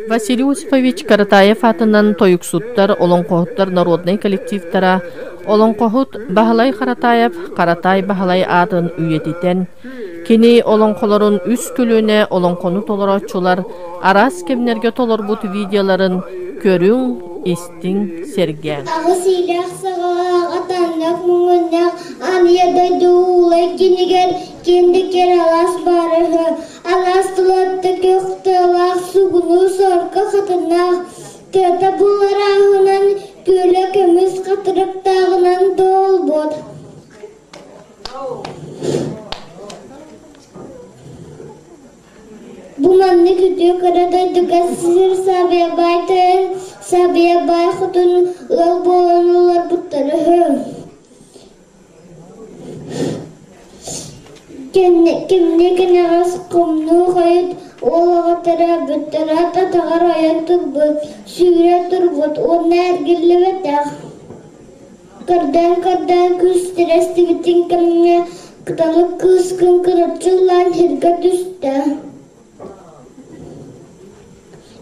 Василий Осипович Каратаев аатынан тойуксуттар, олоҥхоһуттар народнай коллективтара олоҥхоһут Баһылай Харатаев Харатай Баһылай аатын үйэтитэн, кини олоҥхолорун үс көлүөнэ олоҥхону толорооччулар араас кэмнэргэ толорбут видеоларын көрүҥ, истиҥ, сэргээҥ. Аҕыс иилээх саҕалаах атааннаах муҥуннаах Аан дойду уулай кинигэр киэндикэр алаас баара үһү. Алаас тулатта күөх тыалаах сугунуу сорго хатыннаах тыата буларааһынан күөлэ көмүс хатырыктааҕынан туолбут. Бу маннык үтүө кыра дойдуга сир сабыйа баай тойон, сабыйа баай хотун ыал буолан олорбуттара үһү. Кэмниэ кэнэҕэс хомнуу хойут уол оҕотторо бүттэрээт атаҕар ойон турбут, сүүрэ турбут уонна эргиллибэтэх. Көрдөөн-көрдөөн күүстэрэ эстибитин кэмҥэ кыталык кыыс кыҥкыраччы ыллаан сиргэ түстэ.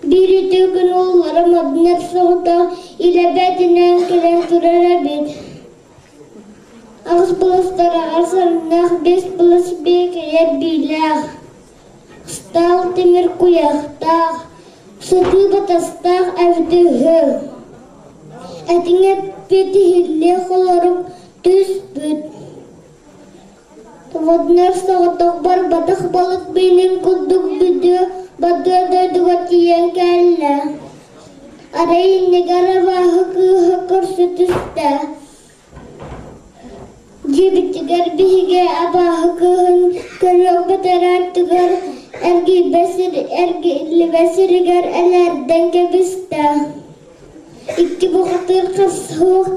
Биир үтүө күн уоллара модун соҕотох илэ бэйэтинэн кэлэн турар эбит. Аҕыс быластарыгар сарыннаах, биэс былас биэкэйэр биилээх, ыстаал тимир куйахтаах, сытыы батастаах эбитэ үһү. Этиҥ эппит иһиллиэх олорук түспүт. Воднер соҕотох барбатах балык биилин курдук бүдүө бадыа дойдуга тиийэн кэллэ. Арай иннигэр абааһы кыыһа көрсө түстэ. Дьиэбитигэр биһиги абааһы кыыһын көрүөх бэтэрээттигэр эргиллибэт сиригэр элээрдэн кэбистэ. Икки бухатыыр хасыһыах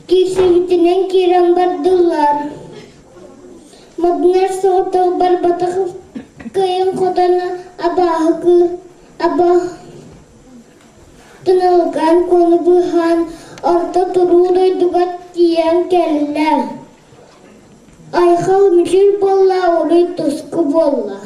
киирсибитинэн киирэн бардылар. Моднер соҕотох барбатах кыайан хотон абааһы кыы абааһы Тыналыкаан куону быыһаан орто туруу дойдуга тиийэн кэллэ. Айхал мүчүр буолла, уруй туску буолла.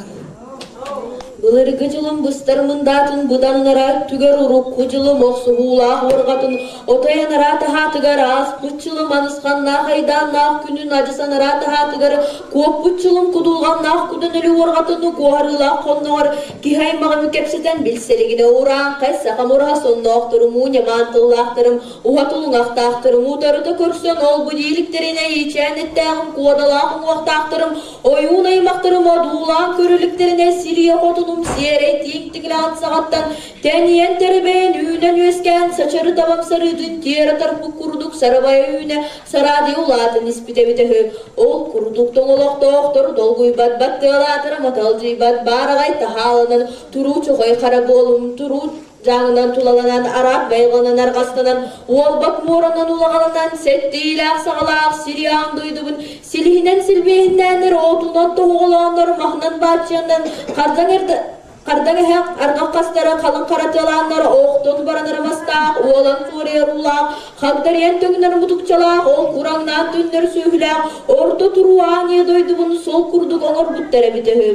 Былыргы дьылым быстар мындаатын быданнара түгэр урукку дьылым охсуһуулаах уорҕатын отой анараа таһаатыгар ааспыт дьылым анысханнаах айдааннаах күнүн адьас анараа таһаатыгар куоппут дьылым кутулҕаннаах кутан өлүү уорҕатын куоһарыылаах хонноҕор Киһи аймаҕын кэпсэтэн билсэригинэ урааҥхай сахам ураһа сонноохторум, уу ньамаан тыллаахтарым, уһат улуҥахтаахтарым, утарыта көрсөн ол-бу дииликтэринэ иичээн эттээҕим, куодалаах уҥуохтаахтарым, ойуун аймахтарым одуулаан көрүлүктэринэ силиэ хотунум сиэрэй тииҥ тиҥилэҕин саҕаттан тэнийэн тэрбэйэн үүнэн-үөскээн сачары табам сарыытын тиэрэ тарпыт курдук сарабайа үүнэ сараадыйа улаатан испит эбитэ үһү. Ол курдук тоҥолохтоохтор долгуйбат баттыалаатара маталдьыйбат баараҕай таһааланан туруу чохой хара буолум туруу дьааҥынан тулаланан араак байҕанан арҕастанан уолбат муоранан улаҕаланан сэттиилээх саҕалаах сириаан дойдубун силиһинэн силбиэһиннээннэр отунан тоһоҕолооннор маһынан бааччыаннан хардаҥ Хардаҥ эһэх арҕах хастара халыҥ хара тыалааннар оохтон баранара мастаах, уолан суорайар уулаах, хагдарыйан төҥнөр мутукчалаах, ол кураҥнаан түннэр сүөһүлээх, орто туруу аан ийэ дойдубун сол курдук оҥорбуттар эбитэ үһү.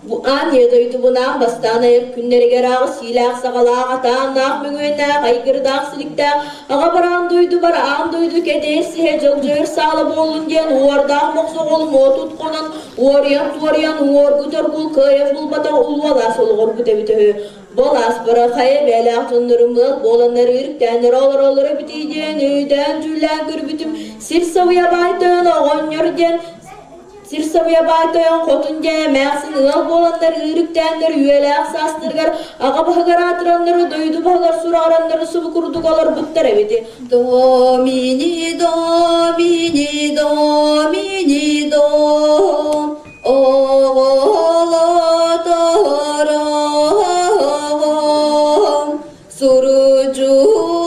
Бу аан ийэ дойдубунаан бастаан айар күннэригэр аҕыс сиилээх саҕалаах, атааннаах мөҥүөннээх, айгырдаах силиктээх, аҕа бараан дойдубар аан дойду кэдээр сиһэ дьылдьыыр саала буоллун диэн уордаах мохсоҕол муотут хонон Уоруйан-туоруйан уҥуоргу-торгул кыайан булбатах улуу алаас олоҕорбут эбитэ үһү. Бу алаас бара хайа бэйэлээх дьоннорум ыал буоланнар ыырыктааннар олороллоро эбитий диэн өйдөөн-дьүүллээн көрбүтүм сир сабыйа баай тойон оҕонньор диэн сир сабыйа баай тойон хотун диэн эмээхсин ыал буоланнар ыырыктааннар үйэлээх саастарыгар аҕа баһыгар аатыраннары дойду баһыгар сураҕыраннары субу курдук олорбуттар эбити. До мини до мини до мини до оҕолотором сурдьулатар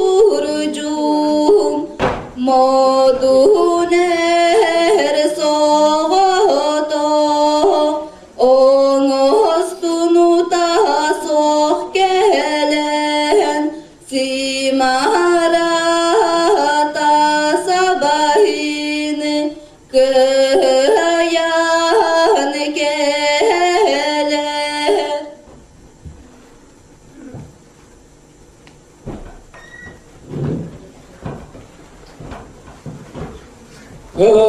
сурдьум модун эр соҕото Оҥостунута суох кэлэн симарата сабаһын кыайан кэлэн. Yıcı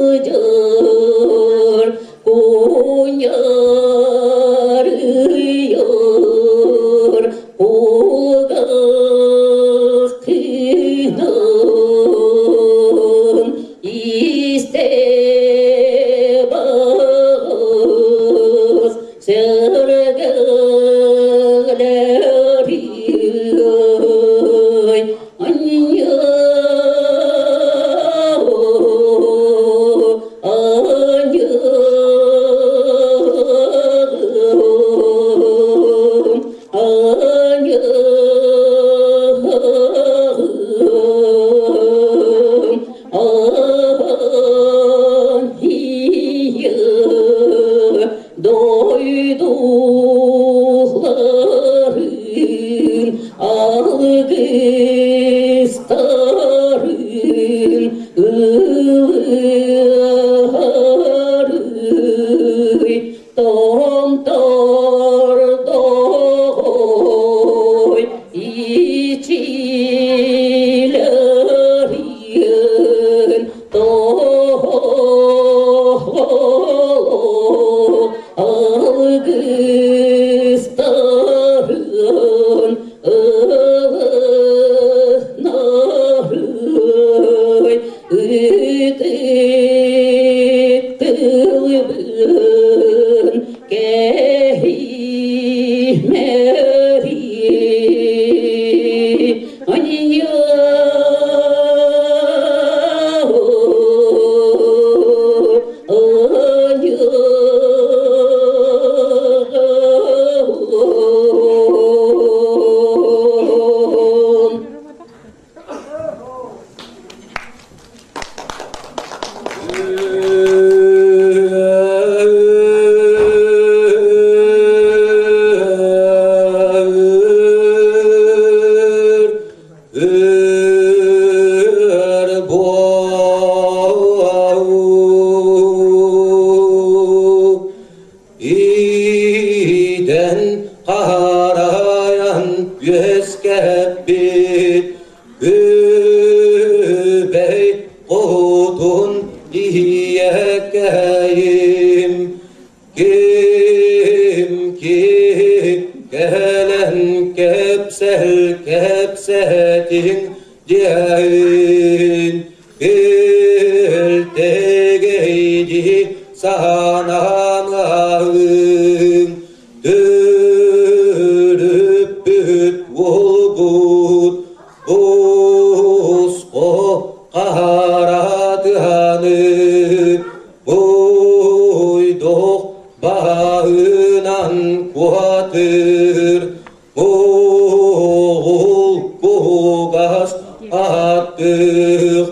Сылдьар куньарыйар кулгахтынан истэ бағыс сэргэлери Дойдуларын алгыстарын ыларый томтордой ичилерин тоҕо алгыстарын ылынарый ытык тылбын кэһиимэри анья Iden qarayan үөскэппит Күбэй кутун иһиэкэйим Ким ки кэлэн кэпсэл кэпсэтиҥ диэн Илтэгейди санаамаһын Төрүппүт уолбут босхо харатыһаны Буйдук баһынан куһатыр Моҕул кугас аттык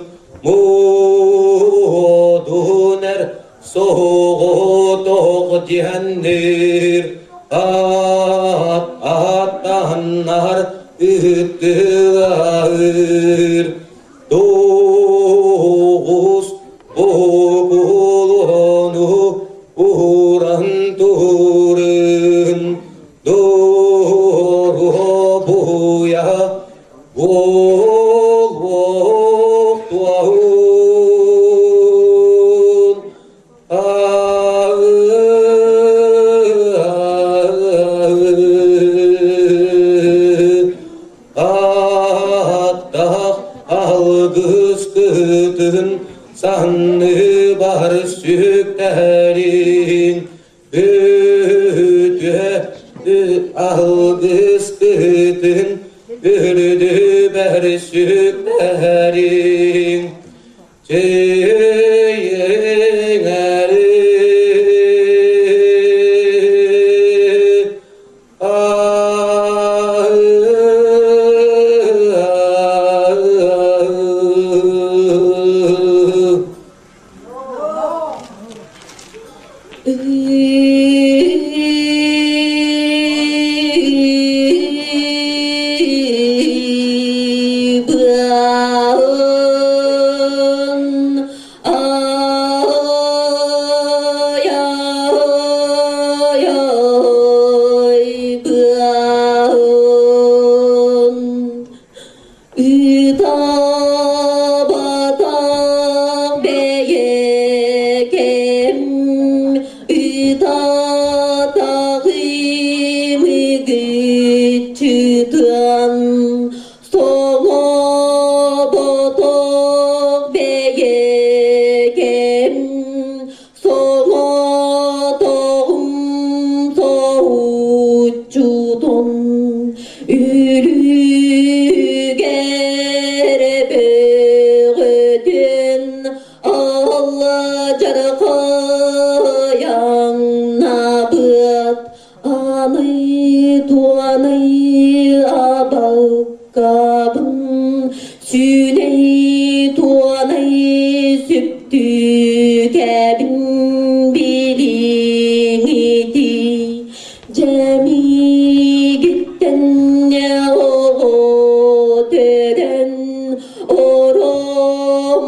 Муодун эр соҕотох диэннир Ат аттаннар ыттылар Тоҕус бокулону уран турын Доруобуйа буолуохтуаһын Аттах алгыс кытын санны бар сүктэрин Үтүө алгыс кытын үрдүбэр сүктэрин Чэйиҥэри Аа Ыбыан ай-ай быан Ытаабатах бэйэм Татаҕым ыгыччытан соҥоботох бэйэкэм соҥотоҕум соһуччутун үлүгэр бөҕөтүн алладьархайаҥнабыт аны туонай абалкабын сүүнэй туонай сүптүүкэбин билиҥити дьэмигиттэн оҕо төрөн ороммор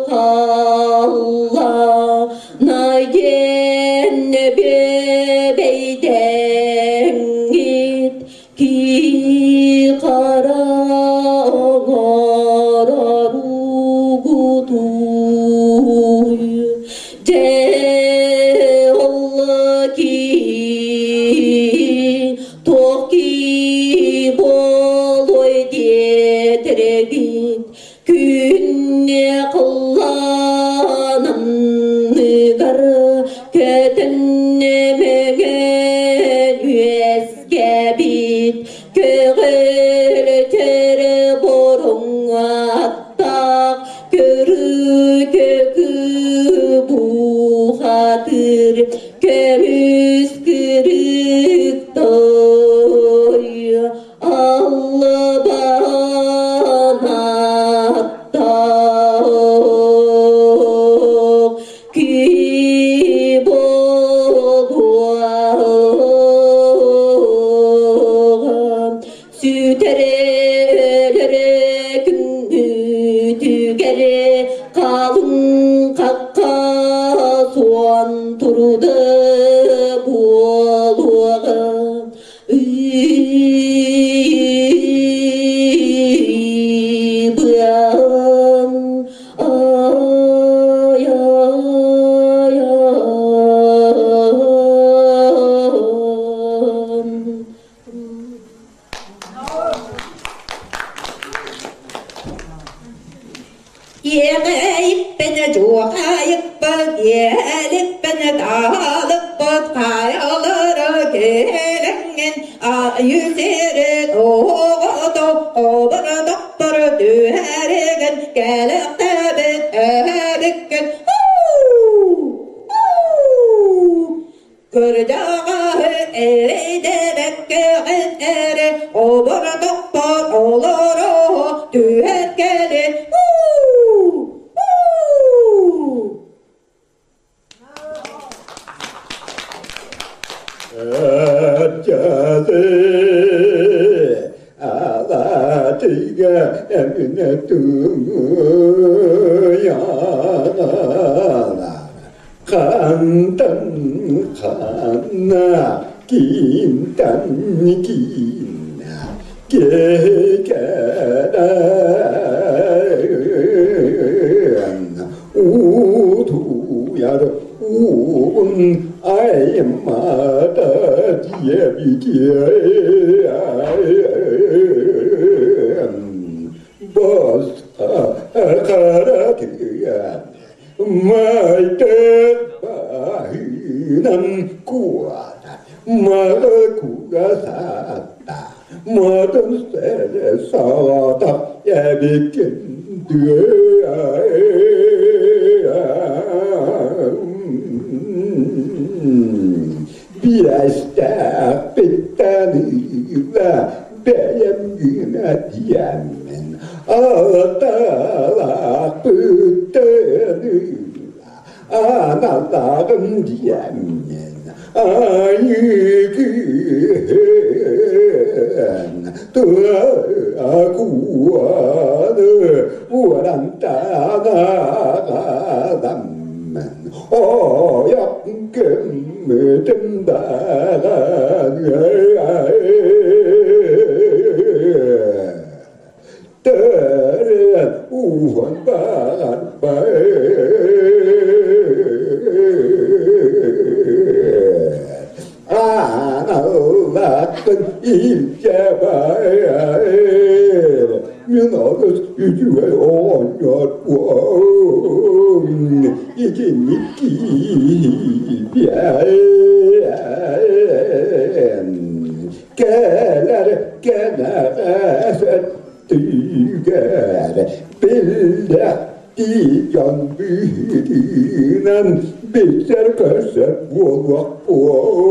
хаалла найден бэйдэҥҥит ки хара оҥороругутуй дьэ ол ки туох ки буолуой диэтэрэгит күнне кыллаананныгар көтөннө мөҥөн үөскэбит көҕүлүтэр боруҥаттаах көрү-көкү бухатыр көмүс кырыктой албанаттаах ки буолуоҕа сүтэрэлэрэ күндүтүгэр халыҥ хахха суон турда буолуоҕа Ыйбыан ай-ай-ай. Иэҕэйиппэнэ дьуохайыппыт, иэлиппэнэ таалыппыт, хайалара кэлэҥҥин айыы сирин оҕото обордохтор түһэригин кэлэхтэбит эбиккин Кырдьаҕаһы эрэйдээбэккэҕин эрэ обордохтор олоро түһэн кэлин 看灯看呐，金灯金呐，给给乌土呀的乌哎妈的爹比爹，不是哈的买的把南过的，马古个萨达，马登塞萨达也比跟的。Биэстээх бэйэм гына диэммин алталаах аналлааҕым диэммин айыгын туакуаны уорантаанаҕаламмын ойох көммүтүм даҕан төрүт уон баҕарбай Аттан илдьэ бар. Мин олус үчүгэй оҕонньор итинник киирбиэн кэлэр кэнэҕэс өттүгэр биллэхтии дьон быһыытынан билсэр көрсөр буолуохпун.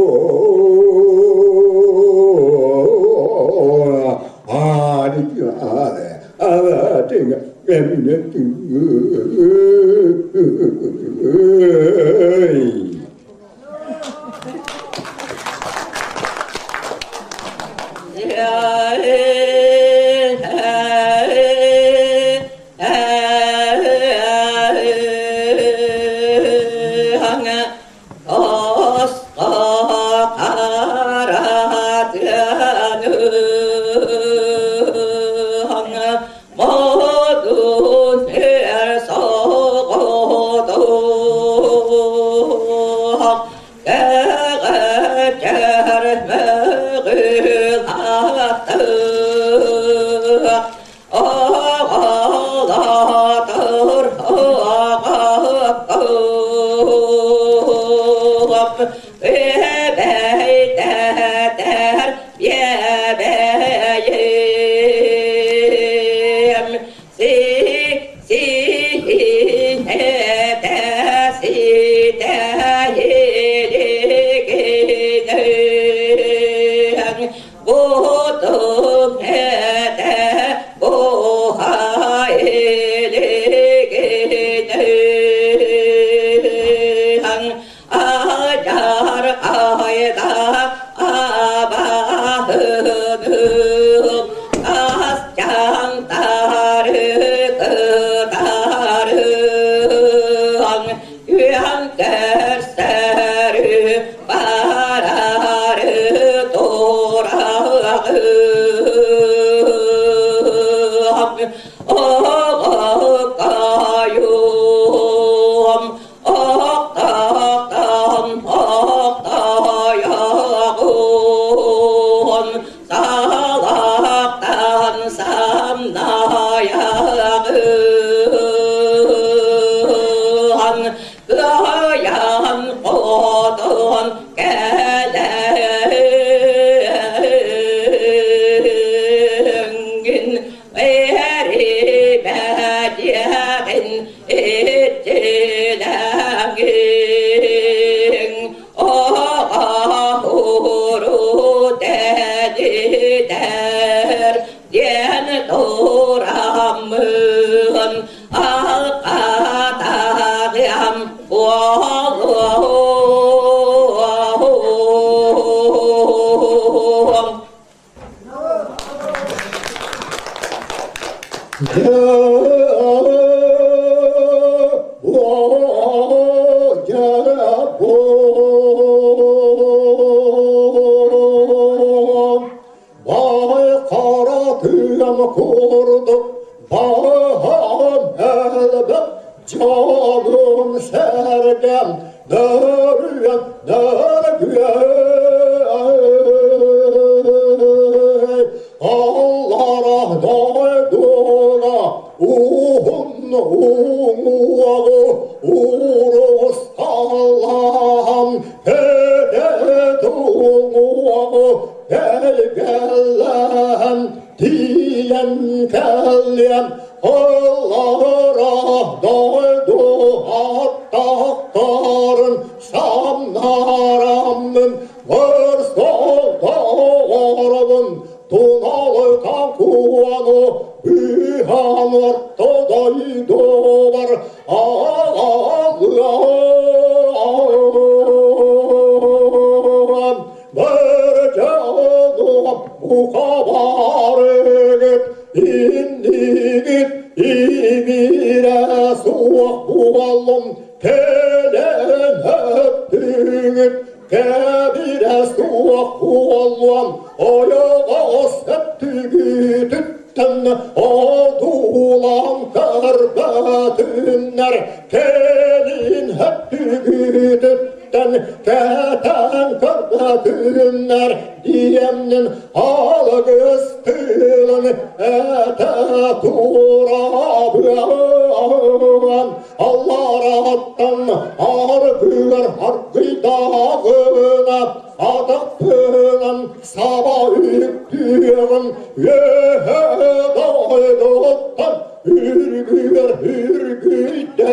Кэтээн көрбөтүннэр диэмнин алгыс тылын этэ турабын. Аллараттан аргыар аргыйдааҕына атахпынан саба үктүөҕүм, үөһэ дойдуттан үргүөр үргүйдээҕинэ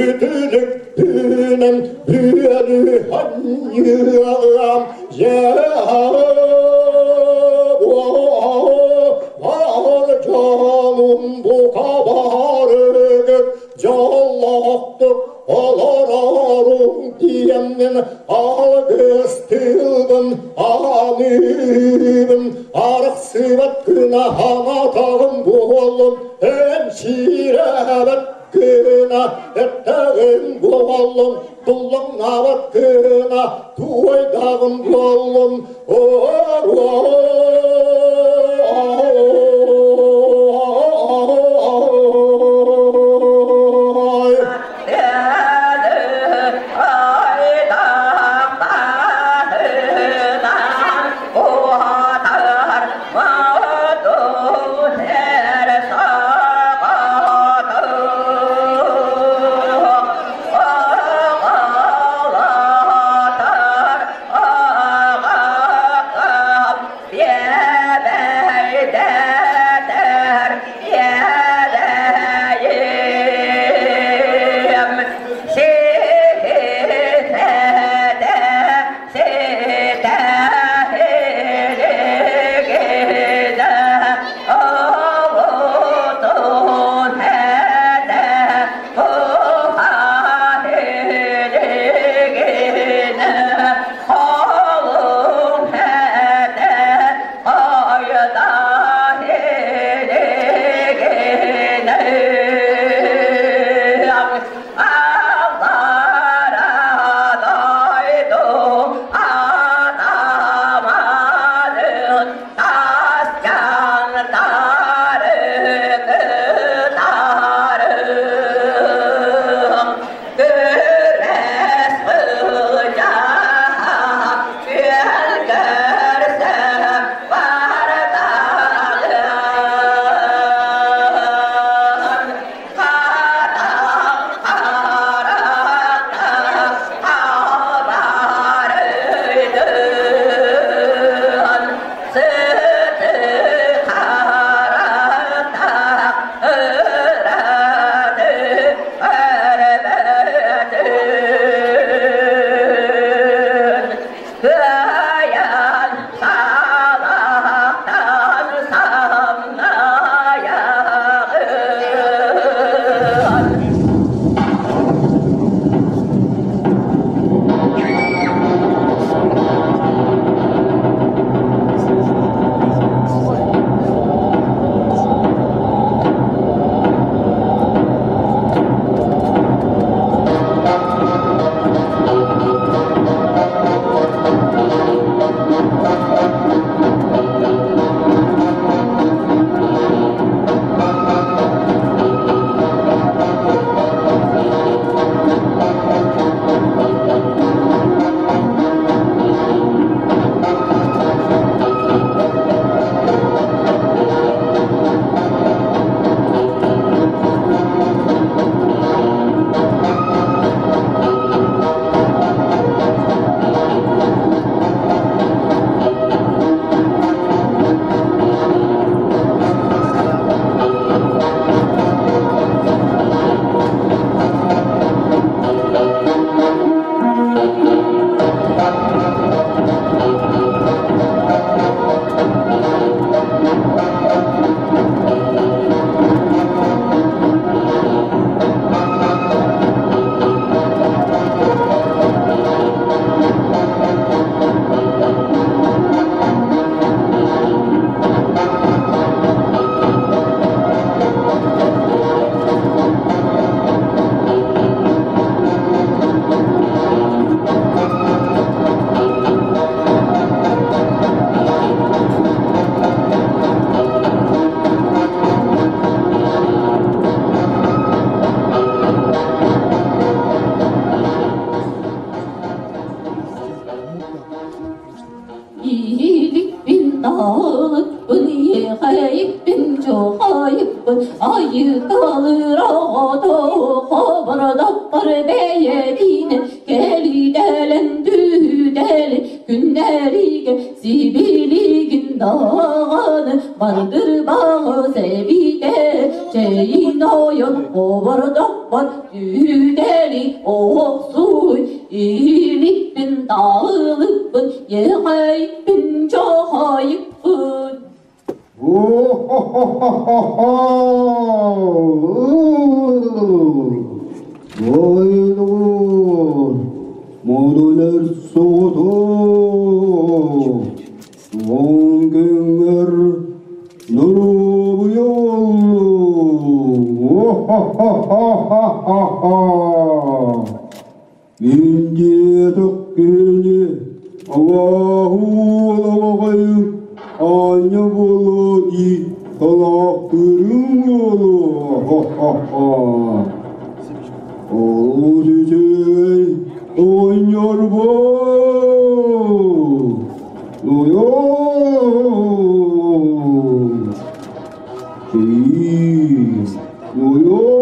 үтүлүкпүнэн бүөлүү анньыаҕым. Бар дьонум бука барыгыт дьоллоохтук олорорум диэммин алгыс тылбын аныыбын. Арахсыбат гына хаматаҕым буоллун, эмсиирээбэт гына эттэҕим буоллун, туллаҥнаабат гына туойдаҕым буоллун. Ой! Yeah. Айыкалыр оҕото хобордоппор бэйэтинэн кэлитэлэн түһүтэли күннэригэ сибилигин даҕаны бардыр баҕы сэбитэ чэйин ойон хобордоппор түһүтэли оһохсуй иликпин таалыппын ехайпын чохайыппын. Ой, модулер соҕотох, он күҥҥэр доруобуйа Мин диэтэх киһини абааһы уолаҕайы аанньа буолуо дии салаахтыырыҥ буолуо ха-ха-ха. Олус үчүгэй оҕонньорбо! Нойоо! Чиий! Нойоо!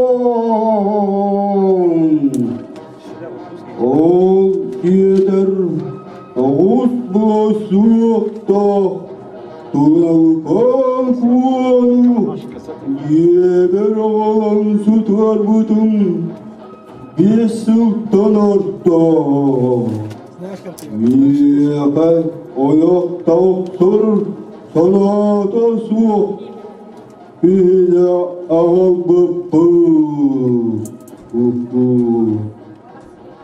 Ол диэтэр тоҕус буолуохтаах туналыкаан куону дьиэбэр аҕалан сытыарбытым 5 сылтан орто. Миэхэ ойох тахсар санаата суох киһини аҕалбыппын.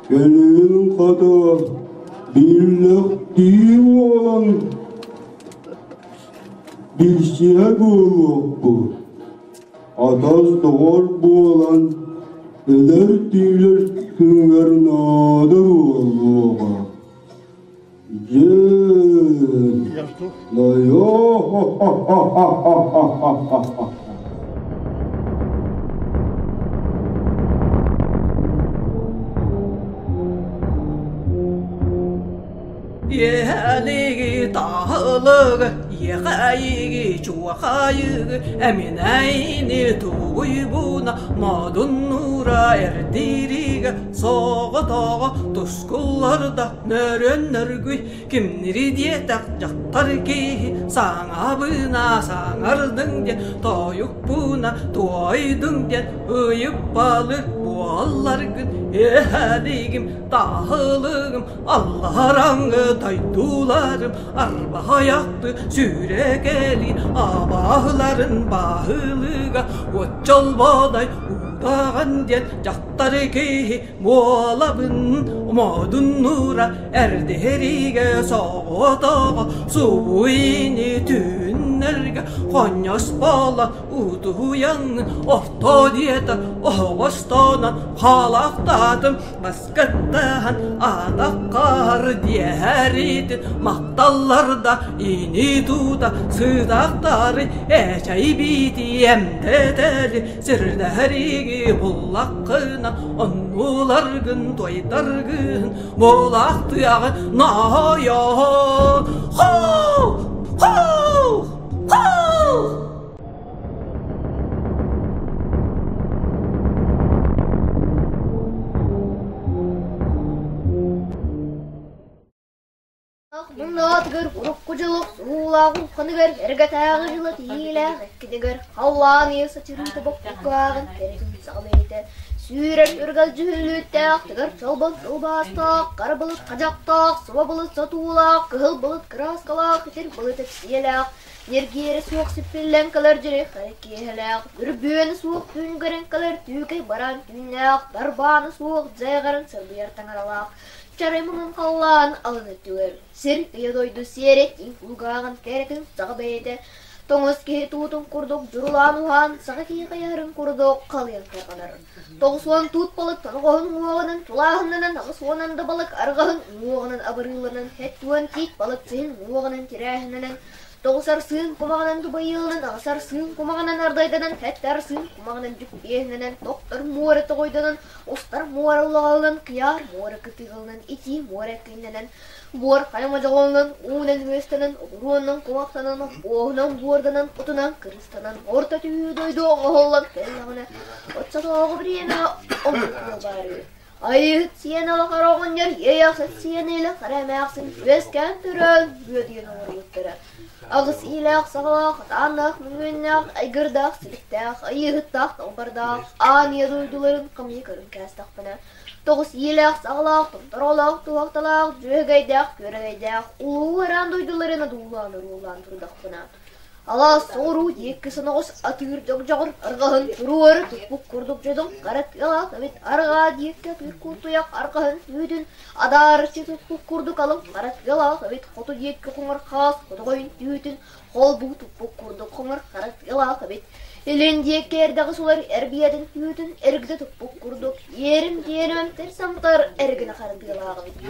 Кэлин хата биллэхтии буолан билсиһэ буолуохпут. Атас доҕор буолан өлөр-түүлэр күҥҥэр наада буолуоҕа. Дьэ, Иэһэлиги таһылыгы, иэхэйиги чуохайыгы, эминэйини тугуйбуна, модуннуура эрдиригэ, соҕотоҕо тускулларда нөрөннөргүй, кимнири диэтэх дьахтар киһи саҥабына саҥардыҥ диэн, тойукпуна туойдуҥ диэн ыйыппалы буолларгын, иэһэлигим таһылыгым Аллараҥы дойдуларым арбаһайахты сүүрэкэлии абааһыларын баһылыга Уоччолбодай удаҕан диэн дьахтар киһи буолабын модуннуура эрдэһэригэ соҕотоҕо субуйни түүннэргэ хонньос буола утуйаҥ орто диэтэ оһоҕостонон хаалаахтаатым Кыттыһан атаххар диэһэритин махталлар да ини тута сыдахтары эчэй биитиэм тэтэли сирдэһэриги буллаххына оннуларгын туойдаргын булахтыаҕы ноойоо хо хо хо. Муннаатыгар урукку дьылых суулаах ухханыгар эргэтээҕи дьыла тииһиилээх эккитигэр халлаан ыйа сачырыыта боппуккааҕын кэрэтин саҕалыйда. Сүүрэр үргэл дьүһүллүүттээх тыгар чолбон сылбаастаах, хара былыт хадьахтаах, суба былыт сотуулаах, кыһыл былыт кырааскалаах, итир былыт эпсиэлээх, Ньиргиэрэ суох сиппиллэн кэлэр дьири хара киэһэлээх, үрбүөнэ суох түүнгэрэн кэлэр түүкэй бараан түүннээх, дарбаана суох дьайҕарын сылбыйар таҥаралаах, чарай муҥун халлаан алын өттүгэр, сир ыйа дойду сиэрэ тиҥ кулгааҕын кэрэтин саҕа бэйэтэ, тоҥус киһи туутун курдук дьурулаан уһаан, саха киһи хайаһарын курдук халыйан тарҕанар. 90 туут балык тоноҕоһун уҥуоҕунан тулааһыннанан, 80 анды балык арҕаһын уҥуоҕунан абырыыланан, 70 тиит балык сиһин уҥуоҕунан тирээһиннэнэн, Тоҕус арсыын кумаҕынан дубайыыланан, аҕыс арсыын кумаҕынан ардайданан, сэттэ арсыын кумаҕынан дьүккүһүнэнэн, тохтор муора тоҕойдонон, устар муора улаҕаланан, кыйаар муора кытыыланан, итии муора күннэнэн, буор хайа модьоҕолонон, уунан үөстэнэн, оҕуруонан кумахтанан, уоһунан буорданан, отунан кырыстанан, орто түһүү дойду оҥоһуллан кэллэҕинэ, оччотооҕу бириэмэ оннук буолбаарыы. Айыыһыт сиэн алахара оҕонньор иэйэхсит сиэн илэхэрэ эмээхсин үөскээн төрөөн бүөтүйэн олорбуттара. Аҕыс иилээх саҕалаах, атааннаах мөҥүөннээх, айгырдаах силиктээх, айыыһыттаах далбардаах, аан ийэ дойдуларын хамыйа көрөн кээстэхпинэ, тоҕус иилээх саҕалаах, томтороолоох туһахталаах, дьүөгэйдээх күөрэгэйдээх, улуу араан дойдуларын одуулаан оруулаан турдахпына, Алаас соҕуруу диэки соноҕос атыыр дьогдьоҕор арҕаһын туруору туппут курдук дьодуҥ хара тыалаах эбит арҕаа диэки атыыр куртуйах арҕаһын түүтүн адаарыччы туппут курдук алын хара тыалаах эбит хоту диэки хоҥор хаас хотоҕойун түүтүн холбуу туппут курдук хоҥор хара тыалаах эбит илин диэки эрдэҕи сулар эрбиэтин түүтүн эргитэ туппут курдук иэрим диэримэм самтар эргинэ хара тыалаах эбит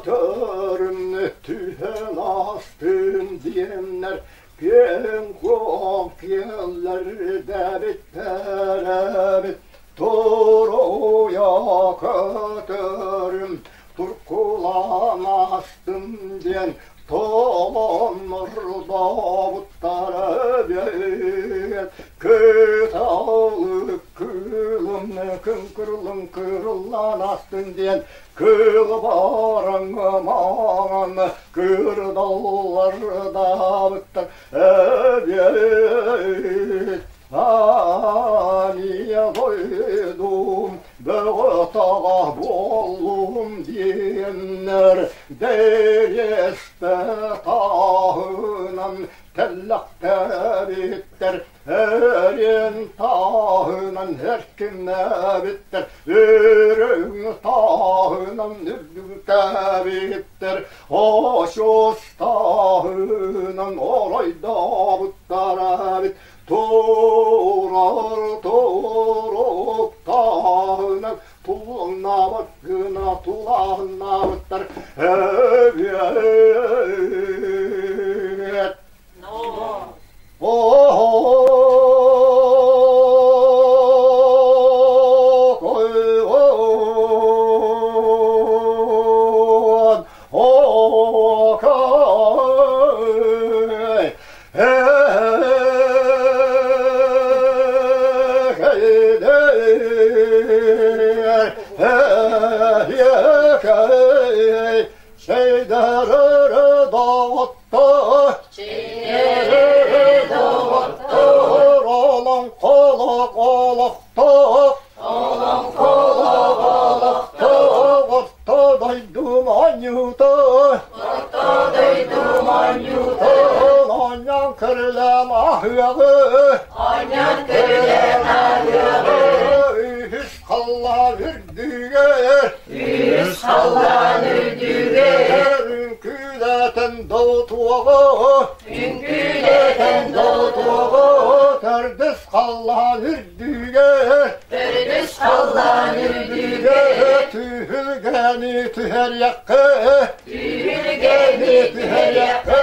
Кубакытырын түһэн астын диэннэр киэҥ куоҥ киэллэрдэбиттэр эбит Туруйа көтөрүм туркулаан астым диэн толоннордообуттар эбиэт Кыталык кыылым кыҥкырылым кырыллан астын диэн кыыл бараҥ маҥан кырдаллардаабыттар эбиэт Аания дойдум бөҕө-таҕа буоллум диэннэр дэриэстэ тааһынан тэллэхтээбиттэр, эриэн тааһынан эркиннээбиттэр, үрүҥ тааһынан үрдүктээбиттэр, очуос тааһынан оройдообуттар эбит. Турар туруктааһынан туллаҥнаабат гына тулааһыннаабыттар эбиэт. Оонньоон көрүлээн аһыаҕы Оонньоон көрүлээн аһыаҕы Үһүс халлаан үрдүгэр Үһүс халлаан үрдүгэр Үҥкүүлэтэн доутуоҕу Үҥкүүлэтэн доутуоҕу Төрдүс халлаан үрдүгэр Төрдүс халлаан үрдүгэр Түһүлгэни түһэриэххэ Түһүлгэни түһэриэххэ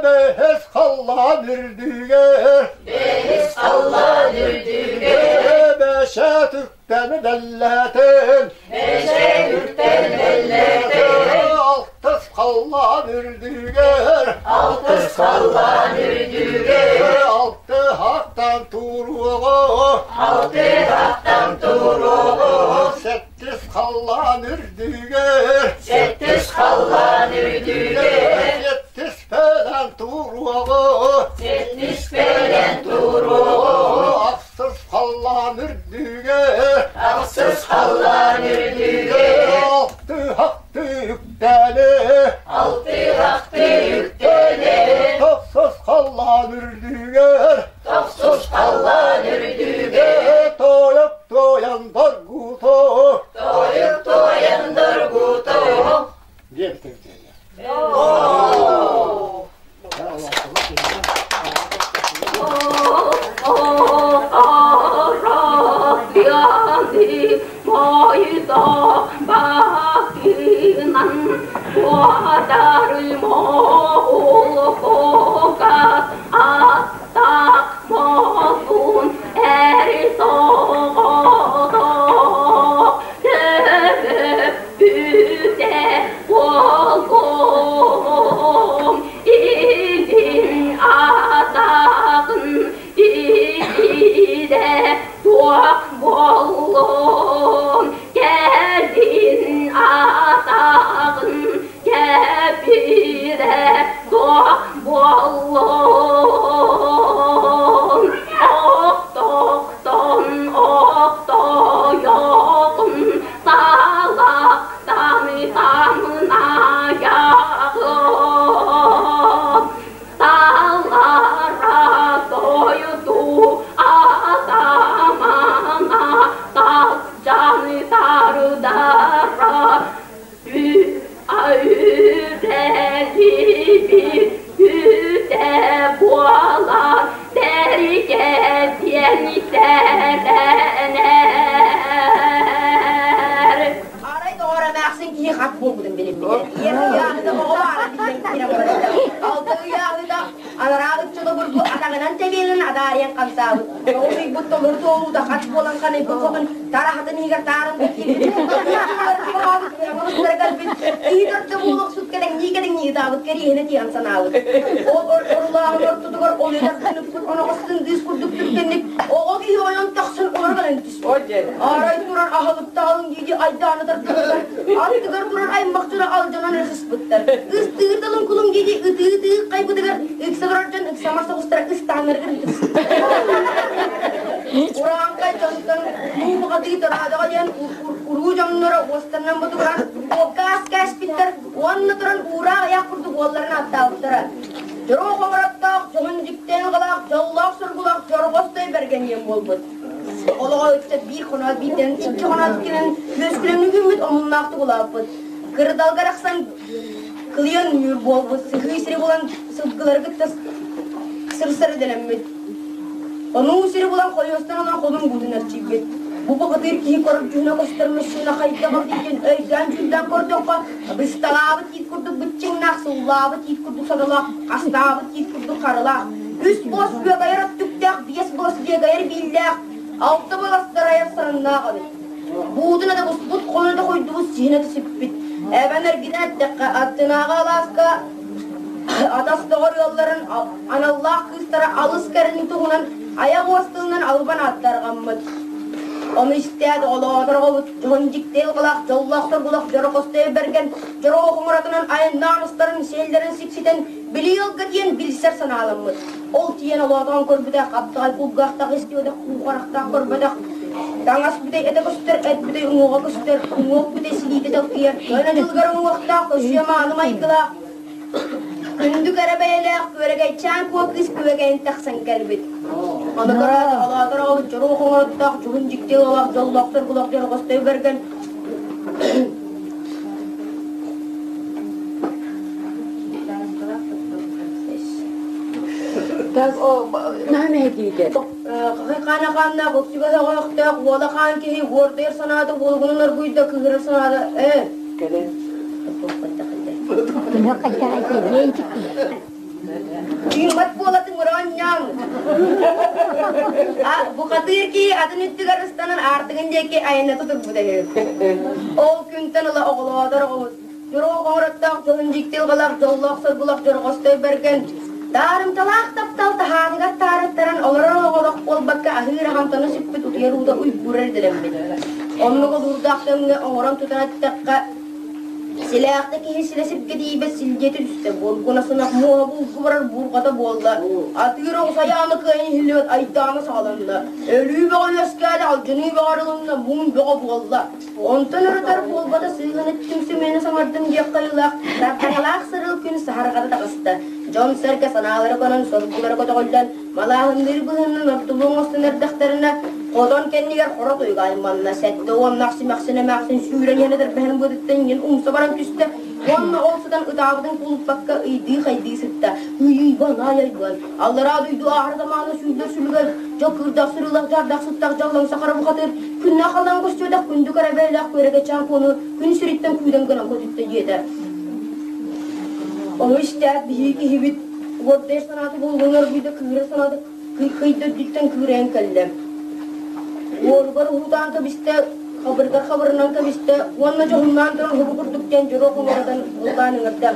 Бэһис халлаан үрдүгэр Бэһис халлаан үрдүгэр Бэшэ түктэн бэллээтин Бэшэ түктэн бэллээтин Алтыс халлаан үрдүгэр Алтыс халлаан үрдүгэр Алты хақтан туруоҕу Алты хақтан туруоҕу Сэттис халлаан үрдүгэр Сэттис халлаан үрдүгэр Сэттис пэлэн туруоҕу Сэттис пэлэн туруоҕу Ахсыс халлаан үрдүгэр Ахсыс халлаан үрдүгэр Алты хакты үктэли Алты хакты үктэли Тохсус халлаан үрдүгэр Тохсус халлаан үрдүгэр Тойук туойан доргуто Тойук туойан доргуто Диэбитим. Ойдох бакынан куотарым оҕулхугас аттах мосун эр соҕотох төрөппүтэ буоллум илин атаҕын Итиитэ туох буоллун, кэлин атаҕын кэбирэ туох буоллун. Охтохтон охтойоҕун талахтан тамнайаҕын. Талара дойду атамана тас дьаны тардара үрэлибит үтэ буолар тэргэ диэн сэрэнэр. Арай доҕор эмээхсин киһи хат буолбутун билиммитэ. Ийэ ыйааһыта оҕо баара биллэн киирэ барбыта. Алта ыйааһыта анараа ыччата бургу атаҕынан тэбиэлин адаарыйан хамсаабыт. Тоҕус ыйбыт толору туолуута хат буолан ханыйбыт хотун тараһатын иһигэр таарын киирбит. кэлбит. Киһи төрдө буолуохсут кэдэҥнии кэдэҥнии ытаабыт кэриэһинэ тиэҕин санаабыт. Ол орулааҕын ортотугар ол үөтэхтэн ыппыт оноҕостун дыыс курдук түргэнник оҕо киһи ойон тахсан олор кэлэн Арай турар аһылыктаалын дии айдааны тардыбыттар. Аттыгар турар аймахтара алдьанан ырсыспыттар. Ыстыыр тылын кулун дии ытыы-ытыы хайбытыгар ыкса турар дьон ыксамар соҕустара ыстааннарыгар ытырсыттар. Урааҥхай дьонтон муубаҕатыы тарадаҕа диэн уруу дьонноро уостарынан ботугуран уокка кээспиттэр уонна туран уураах айах курдук уолларын ааттаабыттара. Дьоруо хоҥороттоох, дьоһун дьиктээн ҕалаах, дьоллоох-соргулаах дьорҕостой бэргэниэн буолбут. Олоҕо ыччат биир хоноот биирдэн икки хоноот кэлэн үөскүлэҥҥэ күммүт омуннаахтык улааппыт. Кырдалга арахсан кылыйан мүр буолбут, сыһыы сири булан сылгылары кытта сырсар идэлэммит. Онуу сири булан хойуостан ылан холун буутун эрчийбит. Бу баҕатыыр киһи көрөр дьүһүнэ көстөр мөссүөнэ хайдах диэн өйдөөн дьүүллээн көрдөххө, бысталаабыт тиит курдук быччыҥнаах, сыллаабыт тиит курдук садалаах, хастаабыт тиит курдук харылаах, үс буос күөгэйэр өттүктээх, биэс буос биэгэйэр бииллээх, алта буоластарайар сарыннаах эбит. Буутун да буспут, хону да хойдубут, сиһинэ да сиппит. Эбэн эргитэн эттэххэ, аттынааҕы алааска атас доҕор ыалларын аналлаах кыыстара алыс кэрин туһунан айах уос тылынан албан ааттарҕаммыт. Ону истээт оҕолоотор оҕобут дьоһун дьикти ылҕалаах дьоллоохтор булах дьоро-хостой бэргэн дьоро хоҥуратынан айаннаан устарын сиэллэрин сикситэн били ыалга диэн билсэр санааламмыт. Ол тиийэн олоотоон көрбүтэ, хаптаҕай кулгаахтаах истибэтэх, уу харахтаах көрбөтөх, таҥас бүтэй этэ көстөр, эт бүтэй уҥуоҕа көстөр, уҥуох бүтэй силиитэ дьалкыйар, көнө дьылыгар уҥуохтаах, өссө мааны майгылаах, күндү кэрэ бэйэлээх күөрэгэйчээн куо кыыс күөгэйин тахсан кэлбит. Ону көрөөт, олоотор оҕобут дьоруо хоҥороттоох, дьуһун дьикти олох, дьоллоохтор булах дьорҕостой бэргэн Так, наһаа мэһэйдиитэ. Хаана хааннаах, үксүгэ өҕөөхтөөх, уола хаан киһи уордайар санаата уолугунан оргуйда, кыыһырар санаата ээ. Кэлэн. Тыыммат буола тыҥыраан А бухатыыр киһи атын үттүгэр ыстанан аартыгын диэки айанната турбута үһү. Ол күнтэн ыла оҕолоотор оҕобут Дьоруо хоҥороттоох дьоһун дьикти ылҕалаах дьоллоох-соргулах дьорҕостой бэргэн таарымталаах таптал таһаатыгар таарыттаран олорор оҕолох буолбакка аһыыр аһамтаны сүппүт утуйар уута уйгуурар идэлэммит. Оннук олуурдаах кэмҥэ оҥорон тутан эттэххэ Силээхтэ киһи силэ сиргэ тиийбэт силдьиэтэ түстэ, буолгуна сынах муоһа булгу барар буурҕата буолла, атыыр оҕус айаана кыайан иһиллибэт айдаана саҕаланна, өлүү бөҕө үөскээтэ, алдьаныы бөҕө арылынна, муҥ бөҕө буолла. Онтон ырытар буолбата сыыһаны түмсүмүөнү саҥардым диэх хайылаах, сардаҥалаах сырыл күн саһарҕата таҕыста. Дьон-сэргэ санаалара конон, соргулара көтөҕүллэн, малааһынныыр быһыынан ортолуу оҥостон эрдэхтэринэ, хотон кэннигэр хоро тойуга айманна, 70 симэхсин эмээхсин сүүрэн иһэн этэрбэһин быатыттан иҥин умса баран түстэ уонна ол сытан ытаабытын кулуппакка ыйдыы-хайдыы сытта. Ыйыйбан, айайбан, аллараа дойду ааһар тамаана сүүллэр сүлүгэр, дьол кыырдаах сырыылаах дьаардаах сыттаах дьаллаҥ сахара бухатыыр, Күннээх халлаан көстүбэтэх күндү кэрэ-бэйэлээх Күөрэгэчээн Куону күн сириттэн күүтэн гынан көтүттэ диэтэ. Ону истээт биһиги киһибит уордайар санаата буолуон оргуйда, кыыһырар санаата кыйда үрдүттэн кыырайан кэллэ. Уолугар уһуутаан кэбистэ, хабырыгар хабырынан кэбистэ уонна дьоһуннаан туран уһугу курдук диэн дьоруо хоҥоротон ыллаан ыҥырда.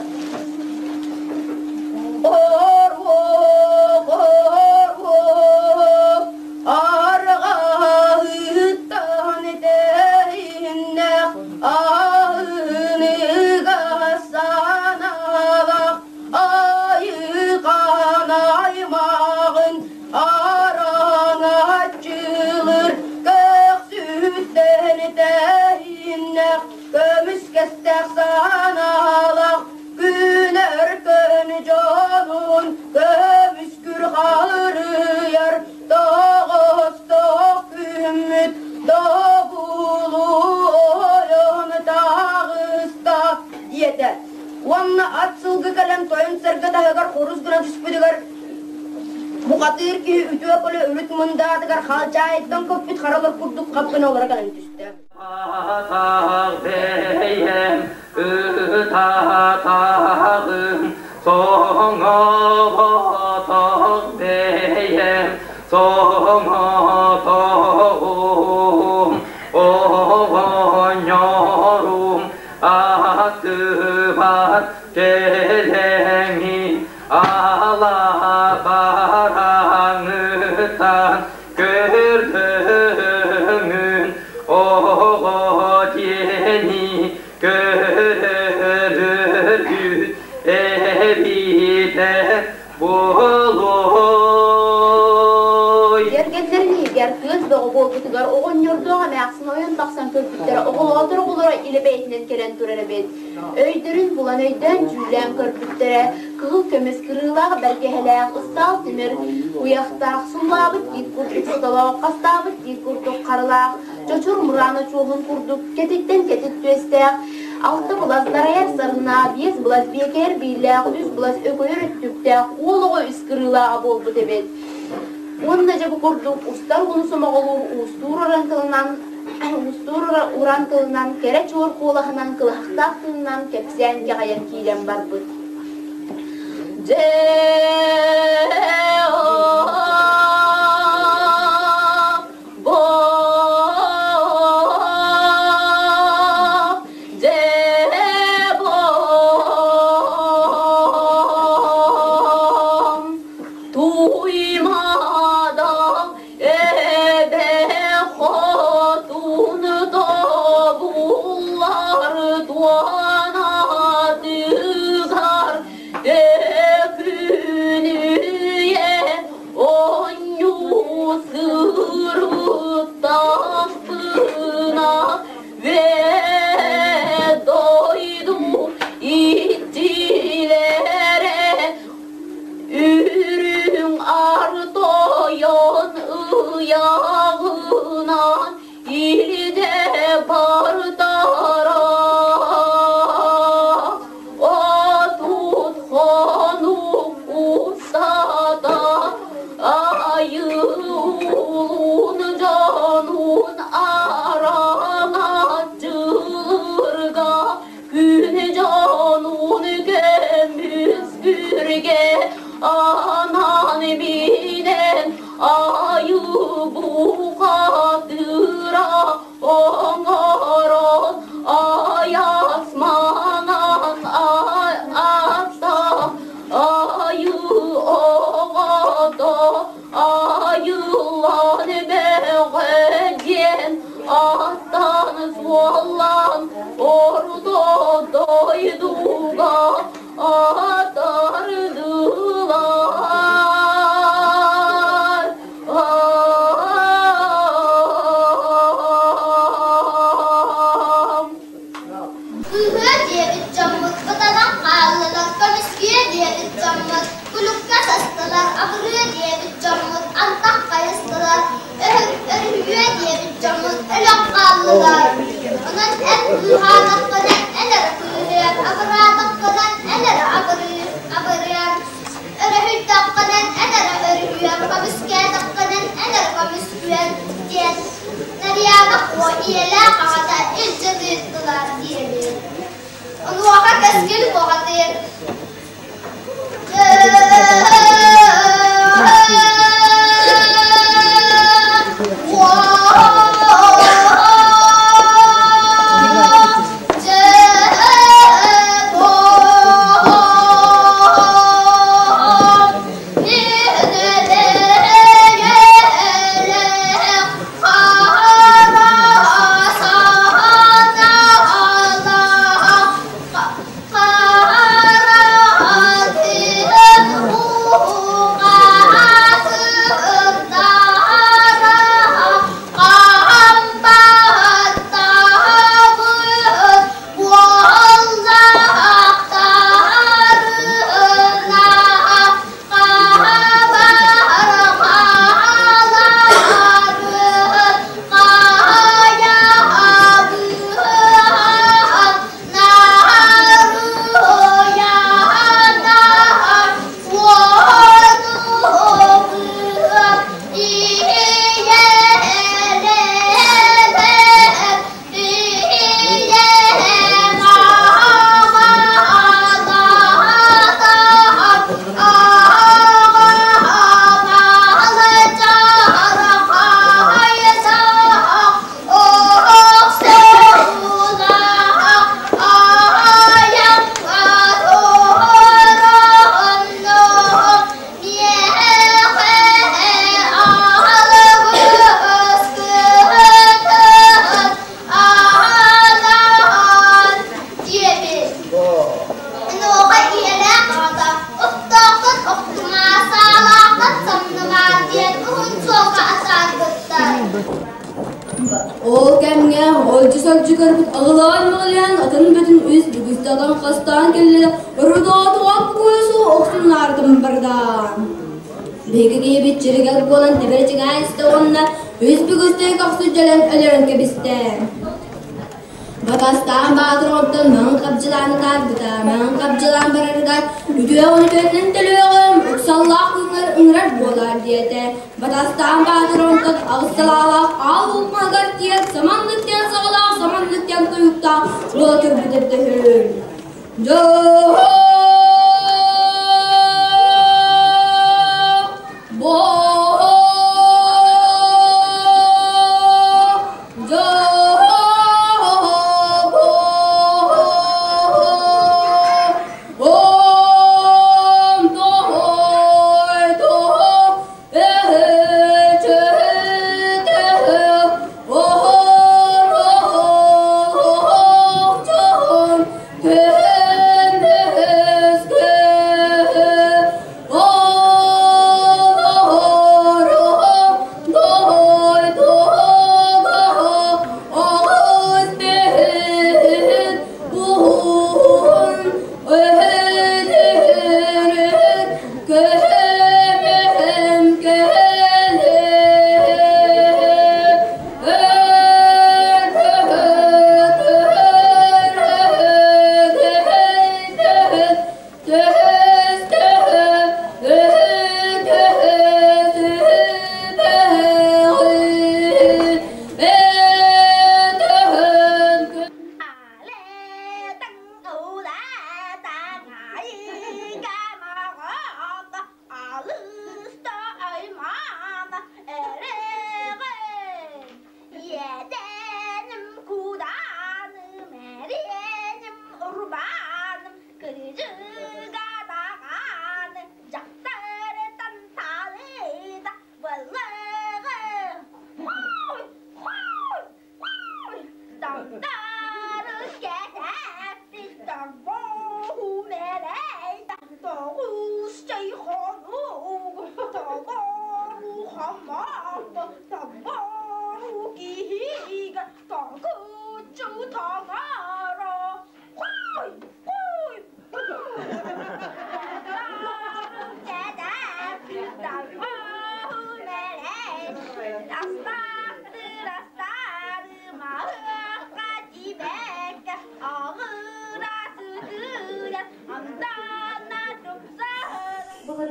Оруох, оруох, арҕаһыттан тэһиннэх, аһыныга санаалаах, айыхан аймаҕын араҥаччылыр көхсүттэн тэһиннэх, көмүскэстээх санаалаах, күн өркөн дьонун көмүскүр харыйар тоҕостоох күммүт добулу ойон таҕыста диэтэ уонна ат сылгы кэлэн тойон сэргэ таһыгар хорус гына түспүтүгэр бухатыыр киһи үтүө көлө үрүт мындаатыгар халдьаайыттан көппүт харалар курдук хап гына олоро кэлэн түстэ. Атах бэйэм ытаатаҕым, соҥоботох бэйэм соҥотоҕум, оҕонньорум аттыбар кэлэҥҥин алаапараҥыттан Көрдөҥүн оҕо диэни көрөргүт эбитэ буолуой. Кэргэннэрин иһигэр тыас бөҕө буолбутугар оҕонньордоох эмээхсин ойон тахсан көрбүттэрэ оҕолоотор оҕолоро илэ бэйэтинэн кэлэн турар эбит. Өйдөрүн булан өйдөөн-дьүүллээн көрбүттэрэ, кыһыл көмүс кырыылаах бэргэһэлээх, ыстаал тимир куйахтаах, суллаабыт тиит курдук сотолоох, хастаабыт тиит курдук харылаах, чочур мураан очуоһун курдук кэтиттэн кэтит түөстээх, алта былас дарайар сарыннаах, биэс былас биэкэр бииллээх, үс былас өкөйөр өттүктээх, уол оҕо үс кырыылааҕа буолбут эбит. Уонна дьэ бу курдук устар ууну сомоҕолуур уустуур уран тылынан уустуур уран тылынан, кэрэ чуор куолаһынан, кылыһахтаах тылынан кэпсээн кэҕийэн киирэн барбыт. Дьэ, бо, дьэ, бо, туймаада Эбэ хотун тобуллар туонатыгар төкүнүйэ оонньуу сырыттахпына вэ дойду иччилэрэ Үрүҥ ар тойон ыйаҕынан илдьэ бартара 30 хонук устата айылуун дьонун араҥаччылырга Күн дьонун көмүскүргэ анаан минэн айы бухатыра оҥорон айас маҥан атта айы оҕото айыллан бөҕө диэн аттан суоллаан орто дойдуга атардылар. Кыыһыа диэбит дьоммут кытанан хааллылар, көмүскүө диэбит дьоммут кулукка састылар, абырыа диэбит дьоммут антах хайыстылар, өрүһүйүө диэбит дьоммут өлөн хааллылар. Онон эн кыыһаатаххына эн эрэ кыыһыаҥ, абыраатаххына Эҥсиэли Бухатыыр. Ол кэмҥэ олдьу-солдьу көрбүт аҕылаан-маҕылыйан атын бүтүн үс бүгүстэн хастаан кэллэ орудоотугар куйусу охсуннаардым бардаан. Биһиги киһибит чиригэр буолан тэбэр чиҥээн истэ уонна үс бүгүстэй көхсү дьөлөн өлөрөн кэбистэ. Батастаан баатыр онтон маҥан хабдьылаан ытаарбыта, маҥан хабдьылаан барарыгар үтүөҕүн үтүөннэн төлүөҕүм, ыксаллаах күҥҥэр ыҥырар буолаар диэтэ. Батастаан баатыр онтон аҕыс салаалаах аал улмагар тиийэн саманнык диэн саҕалаах, саманнык диэн тойуктаах буола турбут эбитэ Дьоо!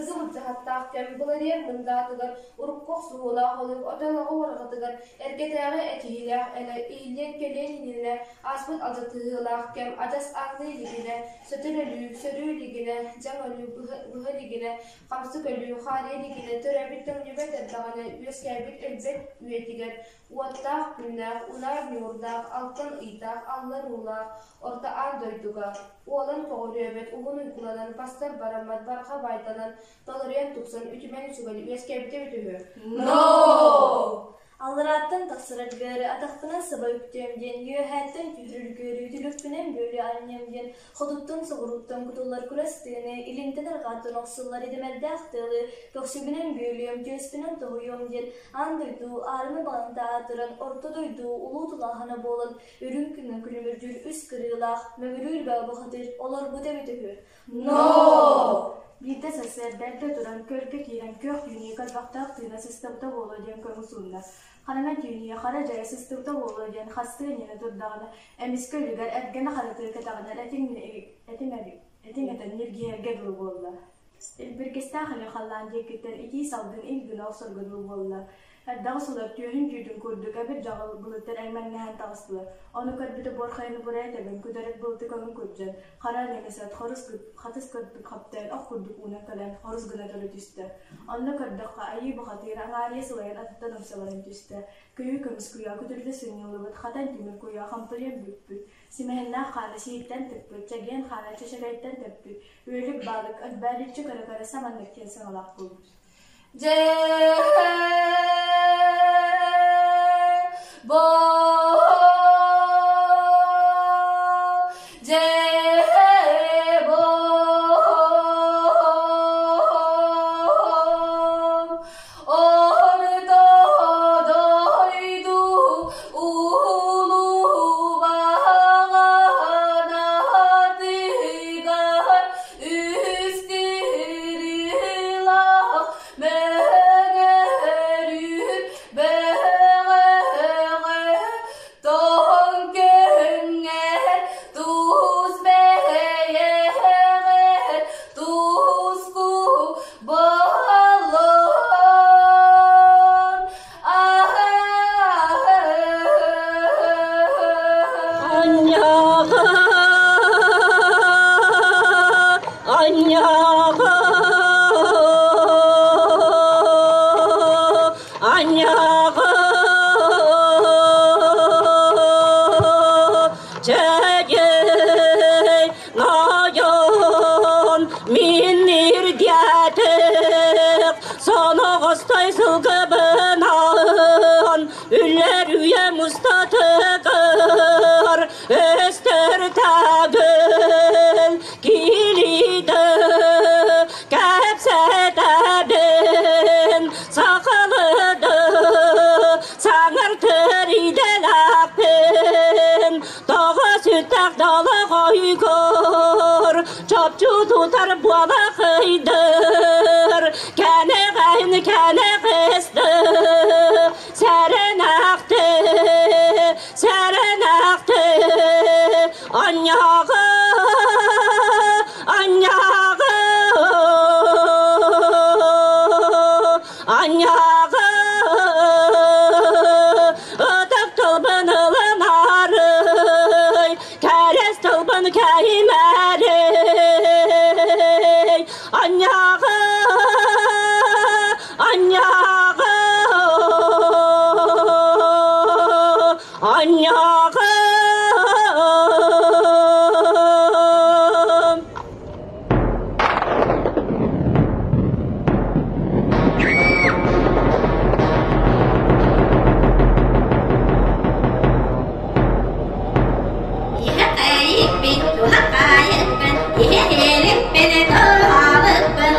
Былыргы былдьаһаттаах кэм былырыан мындаатыгар, урукку охсуһуулаах олук отойлоҕу уорҕатыгар, эргэтээҕи этиһиилээх элэ иһиллиэн кэлиэн иннинэ ааспыт алдьатыһыылаах кэм адьас ааҥныы илигинэ, сөтөл өлүү, сөрүү илигинэ, дьаҥ өлүү, быһа илигинэ, хамсык өлүү, хаарыйа илигинэ төрөөбүт төҥнүбэт эрдэҕинэ үөскээбит өлбөт үйэтигэр уоттаах күннээх, унаар ньуурдаах, алтан ыйдаах, аллар уулаах орто аан дойдуга уолан көҕүрүөбэт уһун уйгуланан, бастар бараммат барҕа баайданан, толоруйан тупсан, үтүмэн үчүгэйи үөскээбитэ эбит үһү. No! Алларааттан тахсар гөрү атахпынан саба үктүөм диэн, үөһээттэн түһэрэр гөрү түлүкпүнэн бүөлүү анньыам диэн, хотуттан соҕурууттан кутуллар курас тыаны, илинтэн арҕааттан охсуллар идэмэрдээх тыалы көхсүбүнэн бүөлүөм, түөспүнэн тоһуйуом диэн, аан дойду аарыма баҕаната аатыран, орто дойду улуу тулааһына буолан, үрүҥ күҥҥэ күлүмүрдүүр үс кырыылаах, мөҥүрүүр бөҕө бухатыыр олорбут эбит үһү. No! Биирдэ сарсыарда эрдэ туран, көргө киирэн күөх түүнүү көрбөхтөөх тыына сыстыбыта буолуо диэн көҥү суунна. Хараҥа түүнүү хара дьайа сыстыбыта буолуо диэн хастыы иннинэ турдаҕына, эмискэ үлүгэр эргэнэ харатыы кэтэҕинэн этиҥ этиҥ этиҥ этэн ньиргиһэргэ дылы буолла. Илбиргэстээх илин халлаан диэкиттэн итии салгын ил гына охсорго дылы буолла. Эрдэҕи сылар түөһүн түүтүн курдук эбир дьаҕыл былыттар эймэҥнэһэн таҕыстылар. Ону көрбүтэ буорхайыны бурайа тэбэн, күдэрик былыты көҥү күрдьэн, хара ньыгысат хорус хатыс курдук хаптайан ох курдук уунан кэлэн хорус гына төлө түстэ. Онно көрдөххө, айыы бухатыыр аҥаарыйа сылайан атыттан умса баран түстэ. Көйүү көмүс куйаа күтүрдэ сынньыллыбыт, хатан тимир куйаа хампырыйан бүппүт, симэһиннээх хаана сиһиттэн тыкпыт, чэгиэн хаана чэчэгэйтэн тэппит, үөлүк баалык өлбөөрүччү көрө-көрө саманнык диэн саҥалаах буолбут. Дьэ бо дьэ бо орто дойду улуу баҕанатыгар үс кирилах мөҥөрүр бөҕөҕө тоҥ көҥҥэр тус бэйэҕэр туску болон Анньаҕа, анньаҕа, анньаҕа, чэгэй нойон мин ирдиэтик соноҕостой сылгыбынан үллэр үйэм устатыгар өстөр тагыл килиде кэпсэтэбин сахалыды саҥар тыриделаппин тоҕо сүттэх долоҕойгор чопчу тутар буолахыйдыр кэнэҕэһин кэнэҕэсты сэрэнэхты сэрэнэхты анньаҕы анньаҕы анньаҕы ытык тылбын ылынарый кэрэс тылбын кэйимэрий анньаҕы анньаҕы анньаҕы Иһэ кайыкпын, туһа кайыкпын, иһэ эликпин, туһалыкпын.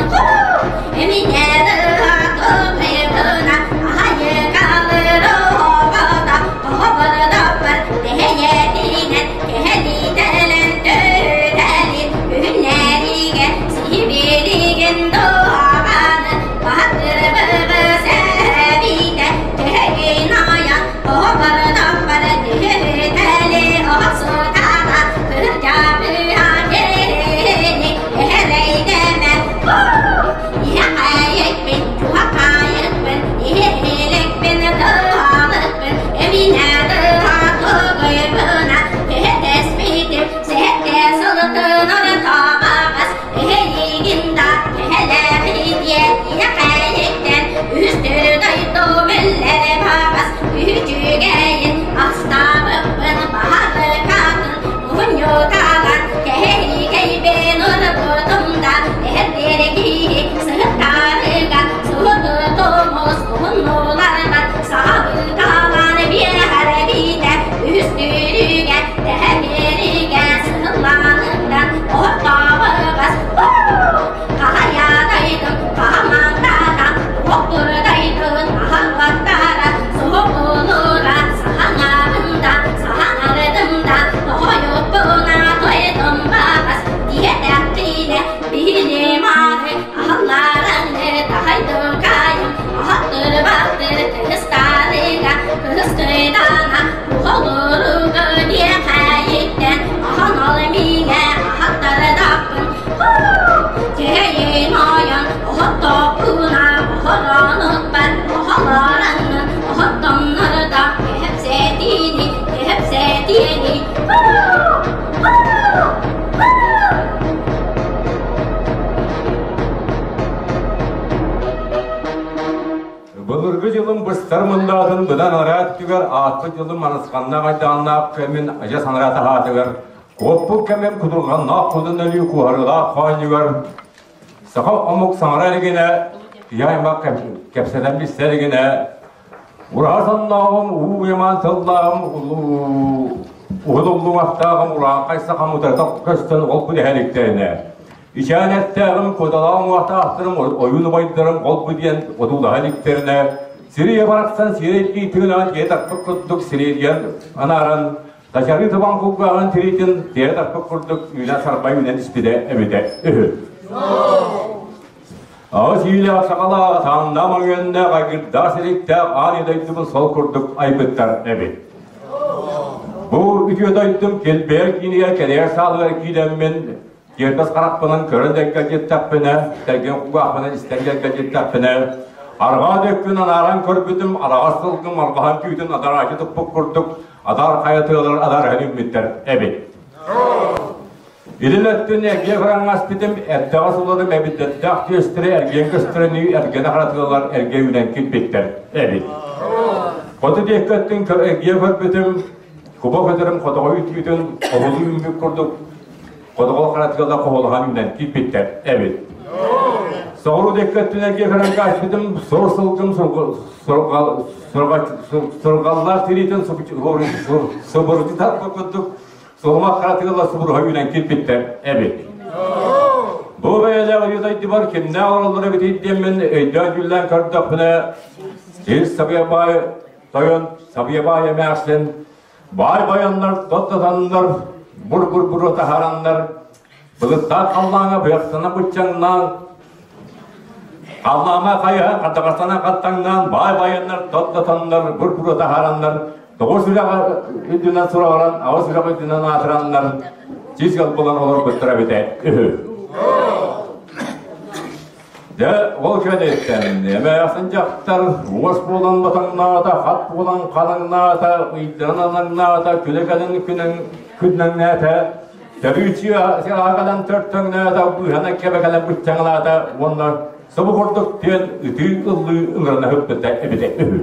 Быстар мындаатын быдан араа өттүгэр аатпыт дьылым манысханнаах айдааннаах кэмин адьас анараа таһаатыгар куоппут кэмим кутурҕаннаах кудун өлүү куоһарыылаах хоонньугар саха омук саҥара илигинэ киһи аймах кэпсэтэн билсэ илигинэ ураһа соннооҕум уу уйамаан тыллааҕым уһун уллуҥахтааҕым урааҥхай сахам утарыта көстөн ол күдэһэликтэринэ Ичээн эттээҕим, куоталаах уҥуохтаахтарым, ойуун убайдарым ол-бу диэн одуулаһа иликтэринэ, сирийэ барахсан сиэрэй тыынаан тиэ тарпыт курдук сириэдийэн анааран, тачарыы табан кулгааҕын тириитин тиэ тарпыт курдук үүнэ сарбай үүнэн испитэ эбитэ үһү. Аҕыс иилээх саҕалаах, тааннаах маҥыаннаах, айгырдаах силиктээх аан дойдубун сол курдук айбыттар эбит. Бу үтүө дойдум килбэйэр киинигэр кэлээр саалыгар киирэммин Тиэрбэс харахпынан көрөн дэлгэлдьиттэхпинэ, тэргэн кулгаахпынан истэн дэлгэлдьиттэхпинэ, арҕаа дөккүн анааран көрбүтүм, араҕас сылгым арҕаһан түүтүн адараачы туппут курдук адар хайа тыалар адарыһан үүммүттэр эбит. Илин өттүн эргиэ көрөн эрдэҕэ суларым эбиттэрдээх түөстэрэ эргиэн көстөрөнүү эргэнэ харатыалар эргэ үүнэн киирбиттэр эбит. Хоту диэки өттүн эргиэ көрбүтүм, куба көтөрүм хотоҕо үүтүүтүн оһолуу үүммүт курдук Хотоҕол харатыгала хоһулаһан үүнэн киирбиттэр эбит. Соҕуруу диэки өттүнэргэ көрөн каачпытым сур сылгым сурҕаллаах тириитин субурутутар курдук суһумах харатыгала субуруһа үүнэн киирбиттэр эбит. Бу бэйэлээх үйэ кимнээх олороллор эбитий диэммин өйдөөн-дьүүллээн көрдөхпүнэ, Ис Сабыйабаай тойон Сабыйабаай эмээхсин Баай байаннар, тоттотаннар, бур-бур-буруо таһаараннар, былыттаах халлааҥа быахтана быччаҥнаан, халлаама хайыһа хатаҕастана хаттаҥнаан, баай байаннар, тоттотаннар, бур-буруо таһаараннар, тоҕус үрэҕи үрдүнэн сураҕыран, аҕыс үрэҕи үрдүнэн аатыраннар, чиз булан олорбуттара эбитэ үһү. Дьэ, ол кэнниттэн эмээхсин дьахтар уос буолан батаҥнаата, хат буолан халаҥнаата, ыйдаран алаҥнаата, күлэ кэлин күнүн күннэҥнээтэ, төрүүчү кэлэн төртөҥнөөтө, быыһана кэбэ кэлэн быччаҥалаата уонна субу курдук диэн ытыы ыллыы ыҥырана ыппыта эбитэ үһү.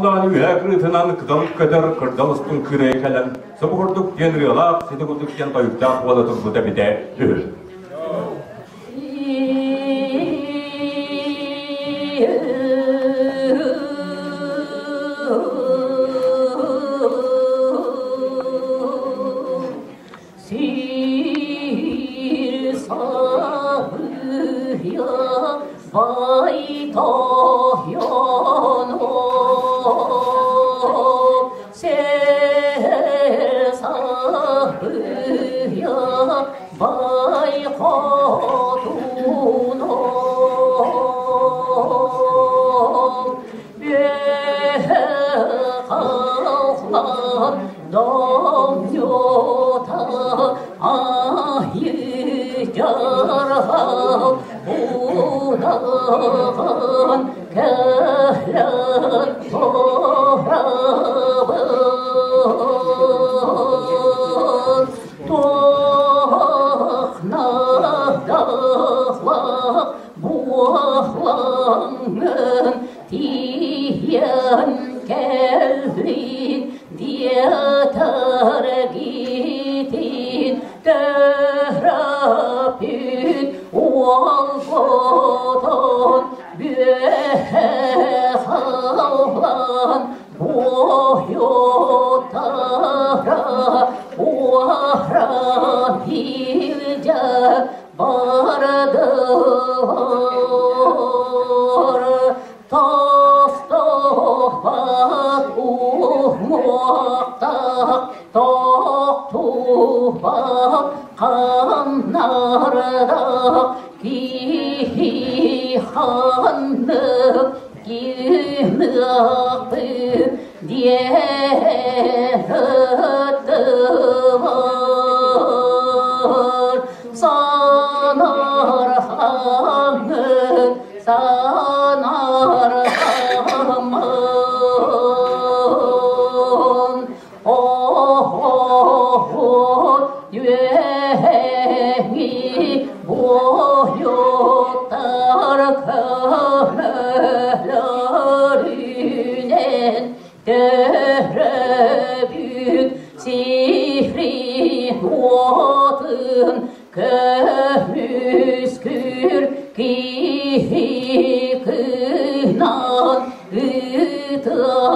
халлаан үөһэ кырыытынан кытал көтөр кырдал устун кыырайа кэлэн, субу курдук диэн ырыалаах, сити курдук диэн тойуктаах буола турбута эбитэ үһү. Сир сабыйа бай тойоном, Сир сабыйа бай хотуном, Үөһэ Домньута айы дьарҕал удаҕан кэлэн турабын. Туох наадалаах буолаҥҥын тиийэн кэллин диэтэргитин төрөппүт уолгутун бүөһэ халлан буойуттара уоран илдьэ бардылар. Тостубат уҥуохтаах, тохтубат ханнардаах киһи ханнык гыныахпын диэн ыттылар. Санархаҥын санархаммын оһоһун үөһэҥи буойуттар көмөлөрүнэн төрөбүт сирин уотун көмүскүр киһи кынан ытыахтара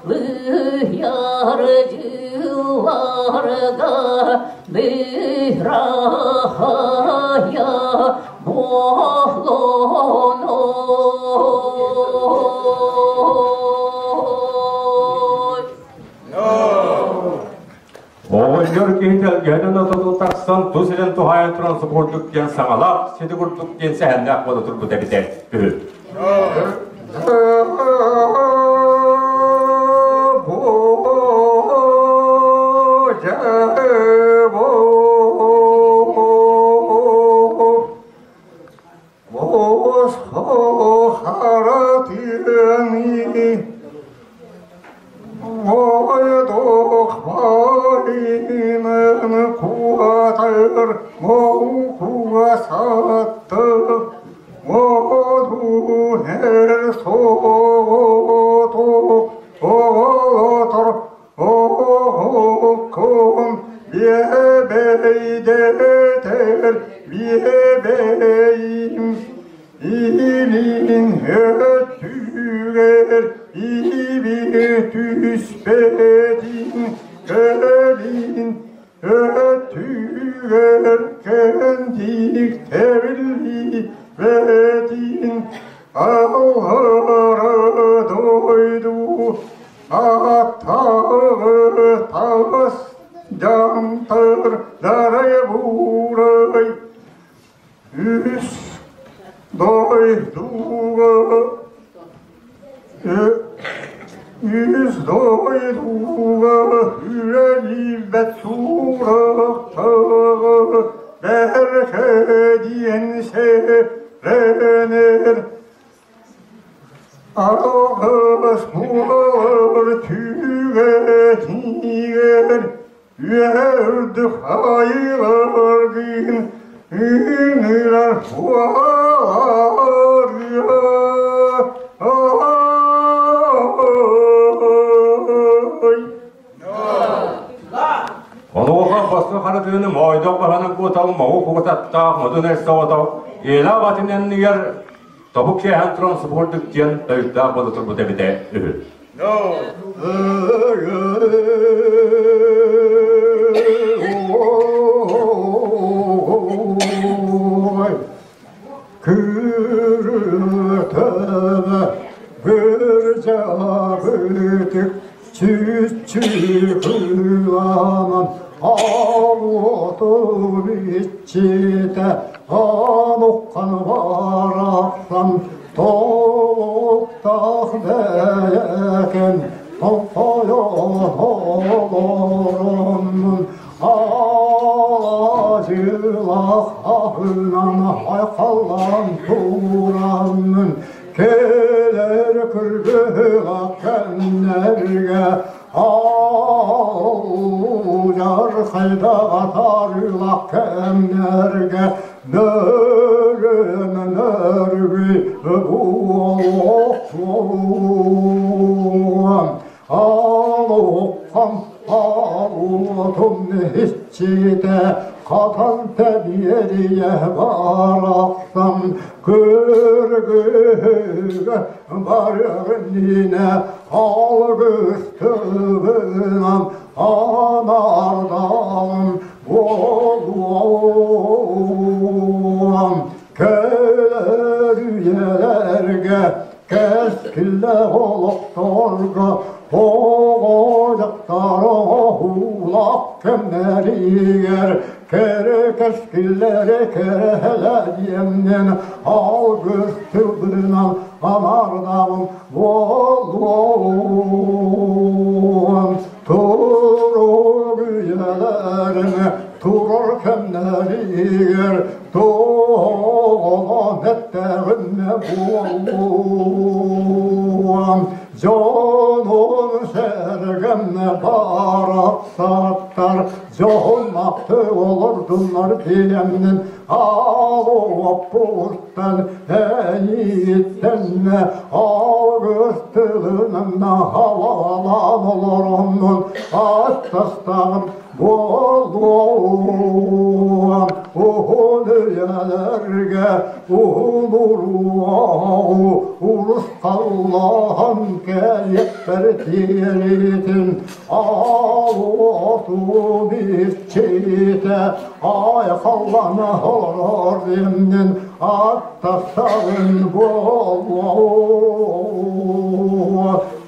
Чыбыралыйар дьылларга бырахая буолуной. Оҕонньор киһи тэлгэһэтин отутун тахсан тус илин туһаайан туран субурдук диэн саҥалаах, сити курдук диэн сэһэннээх буола турбут эбитэ үһү. Онуоха босхо харатыыны моойдох баһанан куотал моҕу куотаттаах модун эр соҕотох Ела абатын иннигэр тобук кээһэн туран субурдук диэн тойуктаах буола турбут эбитэ үһү. Күрүөтөбө бүрдьабытык чүччү-кыламан алуотун иччитэ анукхан барахсан толуктаах бэйэкэм тоҥхойон олороммун Алаадьылаах аһынан айхаллаан тураммын кэлэр кыргыһыга кэннэргэ Алдьархайдаҕа таарылах кэмнэргэ нөрүөн нөргүй буолуохтуом Алуоххам алуотум иччитэ хатан тэбиэрийэ барахсан көргүһүгэ барыгыннинэ алгыстыбынан анардалым буолуом кэлэр үйэлэргэ кэскиллээх олохторго оҕо дьахтар оҥоһуулаах кэмнэригэр кэрэ кэскиллэри кэрэһэлэниэмнэн алгыс тылбынан анардаабым буолуом турук үйэлэрин турар кэмнэригэр тоҕолон эттэҕинэ буолуом дьонун сэргэм барахсаттар дьоһуннаахты олордуннар диэммин алуоппуттан эйииттэн алгыс тылынан халалаан олороммун аттастаҕым буолуом уһун үйэлэргэ уһун уруоҕу урусхаллаһан кэлиэхпэр тиэритин алуоту иччитэ айхаллана олорор диэмнин аттастаҕын буолуо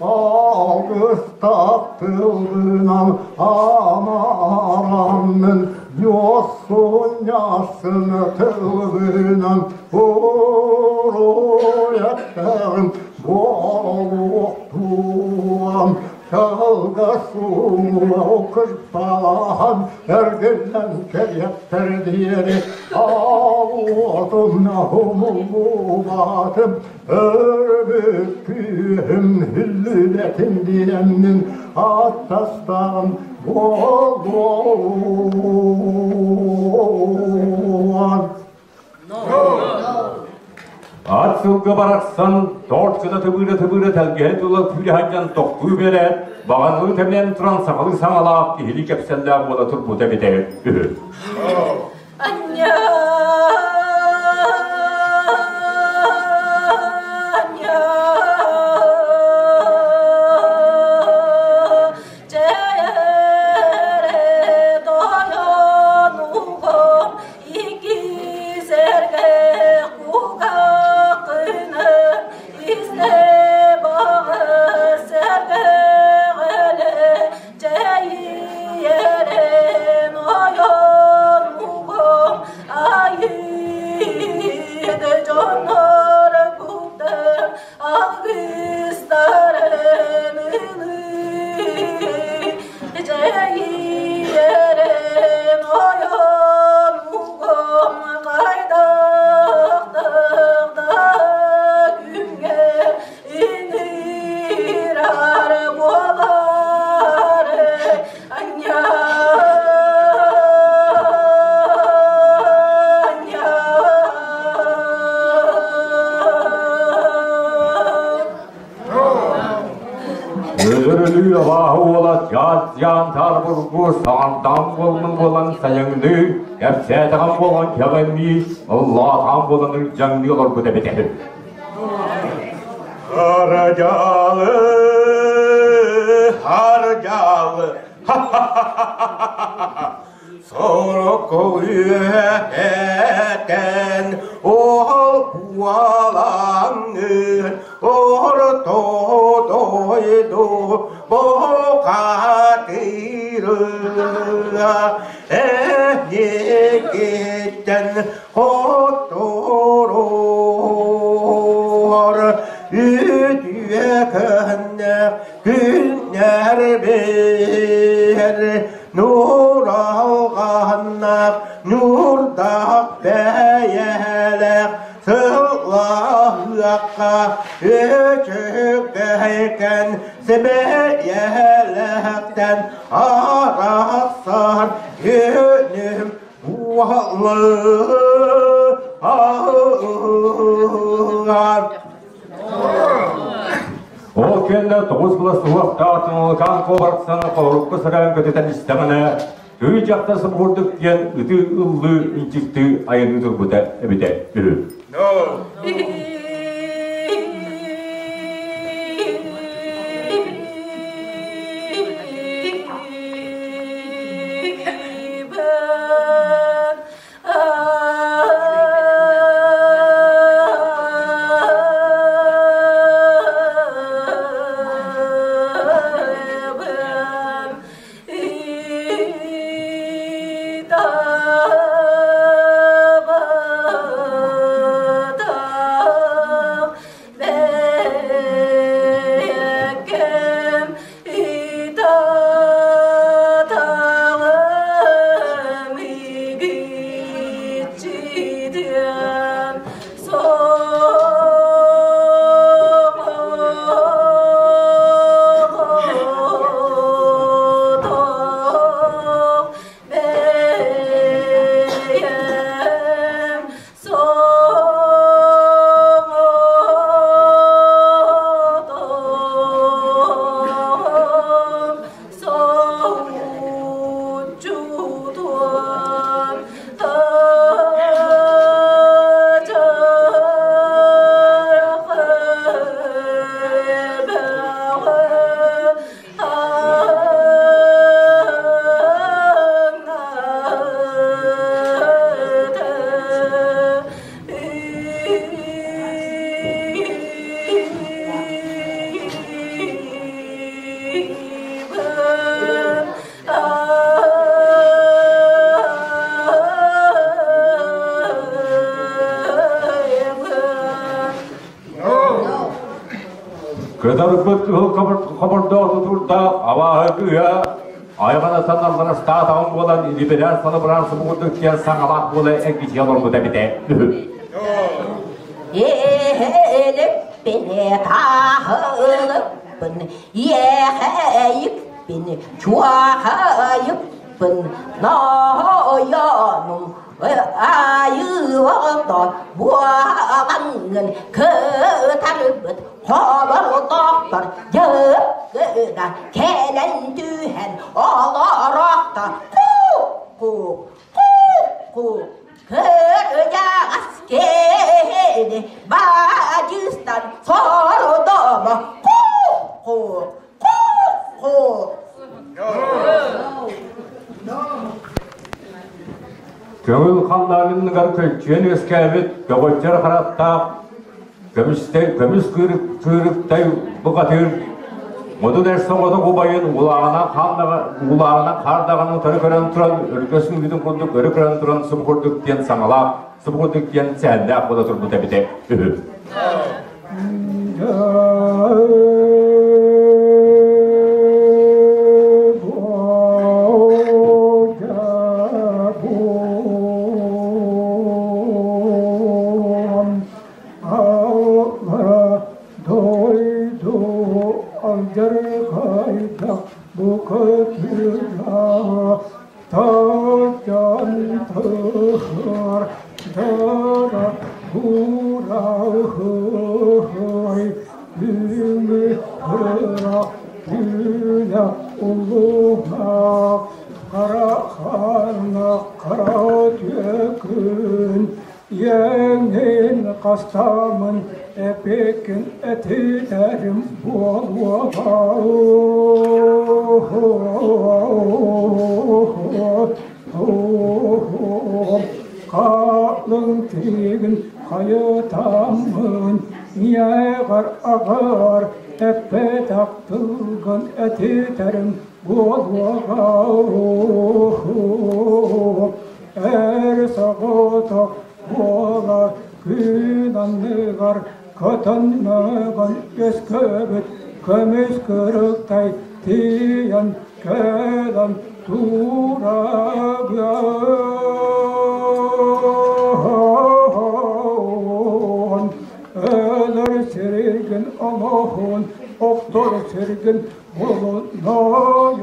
алгыстаах тылынан анараммын ньуоссун-ньаассын тылынан уруйаттаҕым буолуохтуом Кылгас уҥуоҕу кырбаан эргиллэн кэлиэхтэр диэри аал уотун умуллубатым өрбүт күүһүм үллүбэтин диэммин аттастаҕым буолуон. Ат сылгы барахсан торт гына тыбыыра-тыбыыра тэлгэһэ тула күүрэ сылдьан тохтуу биэрээт, баҕанылыы тэмнэн туран сахалыы саҥалаах киһилии кэпсэллээх буола турбута эбитэ үһү. Бөрөлүү абааһы уола дьаат-дьаан таарбургу саҕардаан буолмун буолан сайыҥныы, кэпсээтэҕим буолан кэҕиҥнии, ыллаатаҕым буолан ылдьаҥныы олорбут эбитэ үһү. Харадьаалы, харадьаалы, ха-ха-ха-ха-ха! Сорокку үөһэтэн ол буолаҥҥын орто дойду бухатыырыа эһигиттэн хотторор үтүө күннэр күннэр бэр Нууралҕаннаах, нуурдаах бэйэлээх сыллаһыахха үчүгэйкэн сибэйэлэхтэн арахсар күнүм буоллар. Ол кэннэ тоҕус былас суһуохтаах Тыҥалыкаан куобарсан холорукка сараан көтүтэн истэҕинэ, тыы дьахтар субугурдук диэн ытыы ыллыы инчиктыы айаныы турбута эбитэ үһү. Кытарбыт кыһыл хобордоох тутуурдаах абааһы кыыһа айҕана саналларастаатаҕым буолан илибирээн салыбыраан субугурдук диэн саҥалаах буола эргичийэ олорбута эбитэ үһү. Элиппин таһылыппын, иэхэйиппин, чуохайыппын, нойонум айыылото буолаҥҥын кытарбыт хобордоохтор дьык гына кэлэн түһэн олорохто ку-ку-ку-ку кырдьаҕас киһини баадьыстан сордомо ку-ку-ку-ку. Көҥүл халлааныныгар көлчүөн үөскээбит көҕөччөр харахтаах көмүстэй көмүс кыырыктай бухатыыр модун эр соҕотох убайын улааҕынан улааҕынан хаардаҕын утары көрөн туран өргөс үүтүн курдук өрө көрөн туран субу курдук диэн саҥалаах субу курдук диэн сэһэннээх буола турбут эбитэ үһү. Иэҥин хастамын эпикин этитэрим буолуоҕа. Хаалыҥ тиигин хайытаммын, ийэҕэр аҕар эппэтэх тылгын этитэрим буолуоҕа. Эр соҕотох буола күн анныгар көтөн мөҕөн үөскөөбүт көмүс кырыктай тиийэн кэлэн турабын. Өлөр сиргин оҥоһун, охтор сиргин булунайон.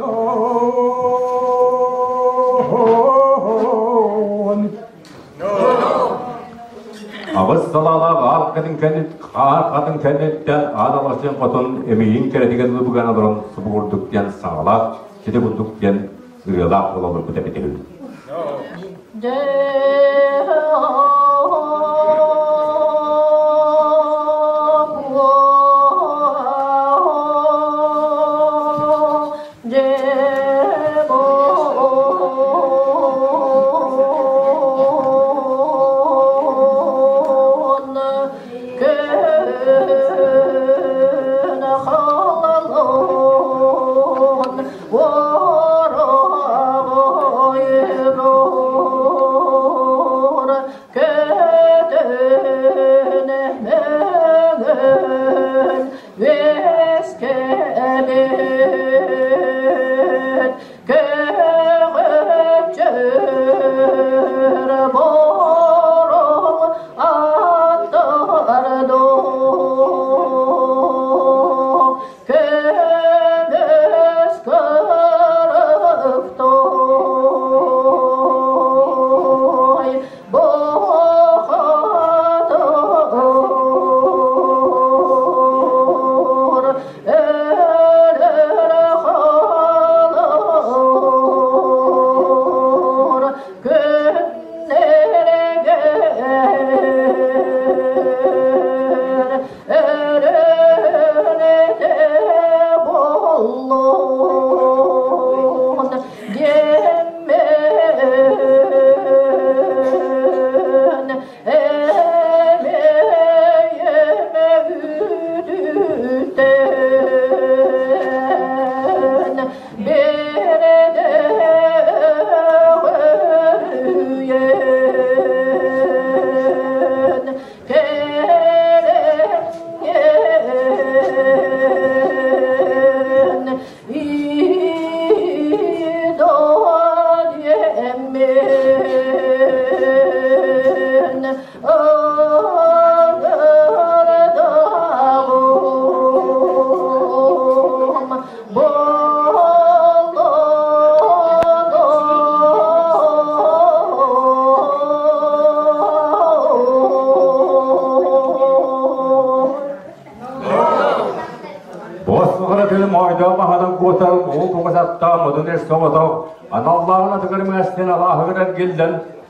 Абыс салаалаах аар хатын кэннит хаар хатын кэнниттэн аадалашын хотун эмиийин кэрэтигэр лыбыган олорон субугурдук диэн саҥалаах, сити курдук диэн ырыалаах буолалларбыт эбитэ үһү.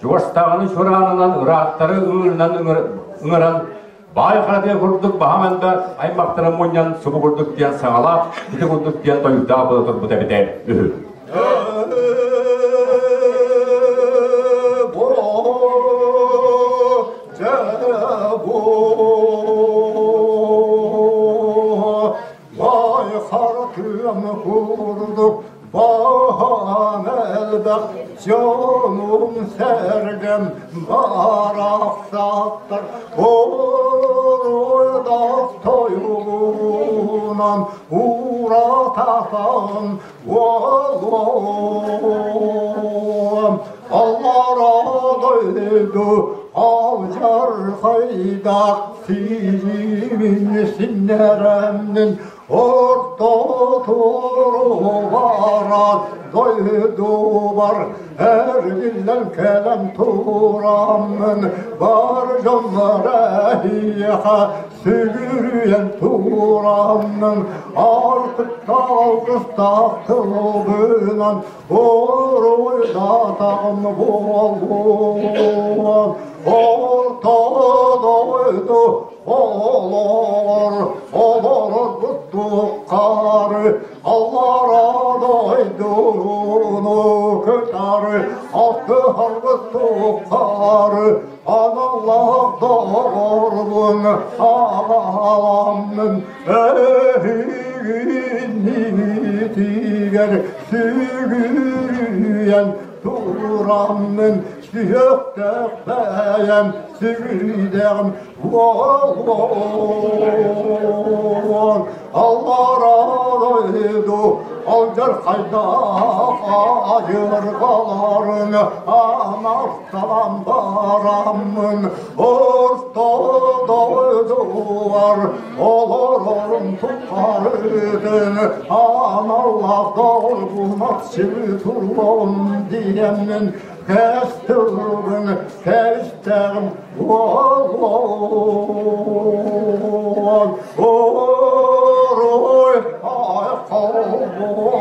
Чугастааҕыны чураанынан ырааттары ыҥырынан ыҥыран баай харатыа курдук баһаман да аймахтара мунньан субу курдук диэн саҥалаах, ити курдук диэн тойуктаах буола турбут эбитэ үһү. Баай харатыам курдук баһаам элбэх дьонум сэргэм барахсаттар Оруйдах тойугунан урататан буолуом. Аллара дойду алдьархайдах сиримин синнэрэмнин Орто туругара дойдубар эргиллэн кэлэн тураммын бар дьоннор эһиэхэ сүгүрүйэн тураммын артыктаах алгыстаах тылбынан уруйдатаҕым буолуон Орто дойду олоор олорорбут туххары аллара дойдуну кытары алтыһарбыт туххары аналлаах доҕорбун аҕаламмын эһигиннитигэр сүгүрүйэн тураммын сүһүөхтээх бэйэм сүгүрүйдэҕим буолуон аллара дойду алдьархайдаах айырҕаларын анарталан бараммын орто дойдубар олорорум тухарытын аналлаах долгунат сири туруом диэммин кэс тылбын кэстэҕим буолуон Уруй айхал буоллун.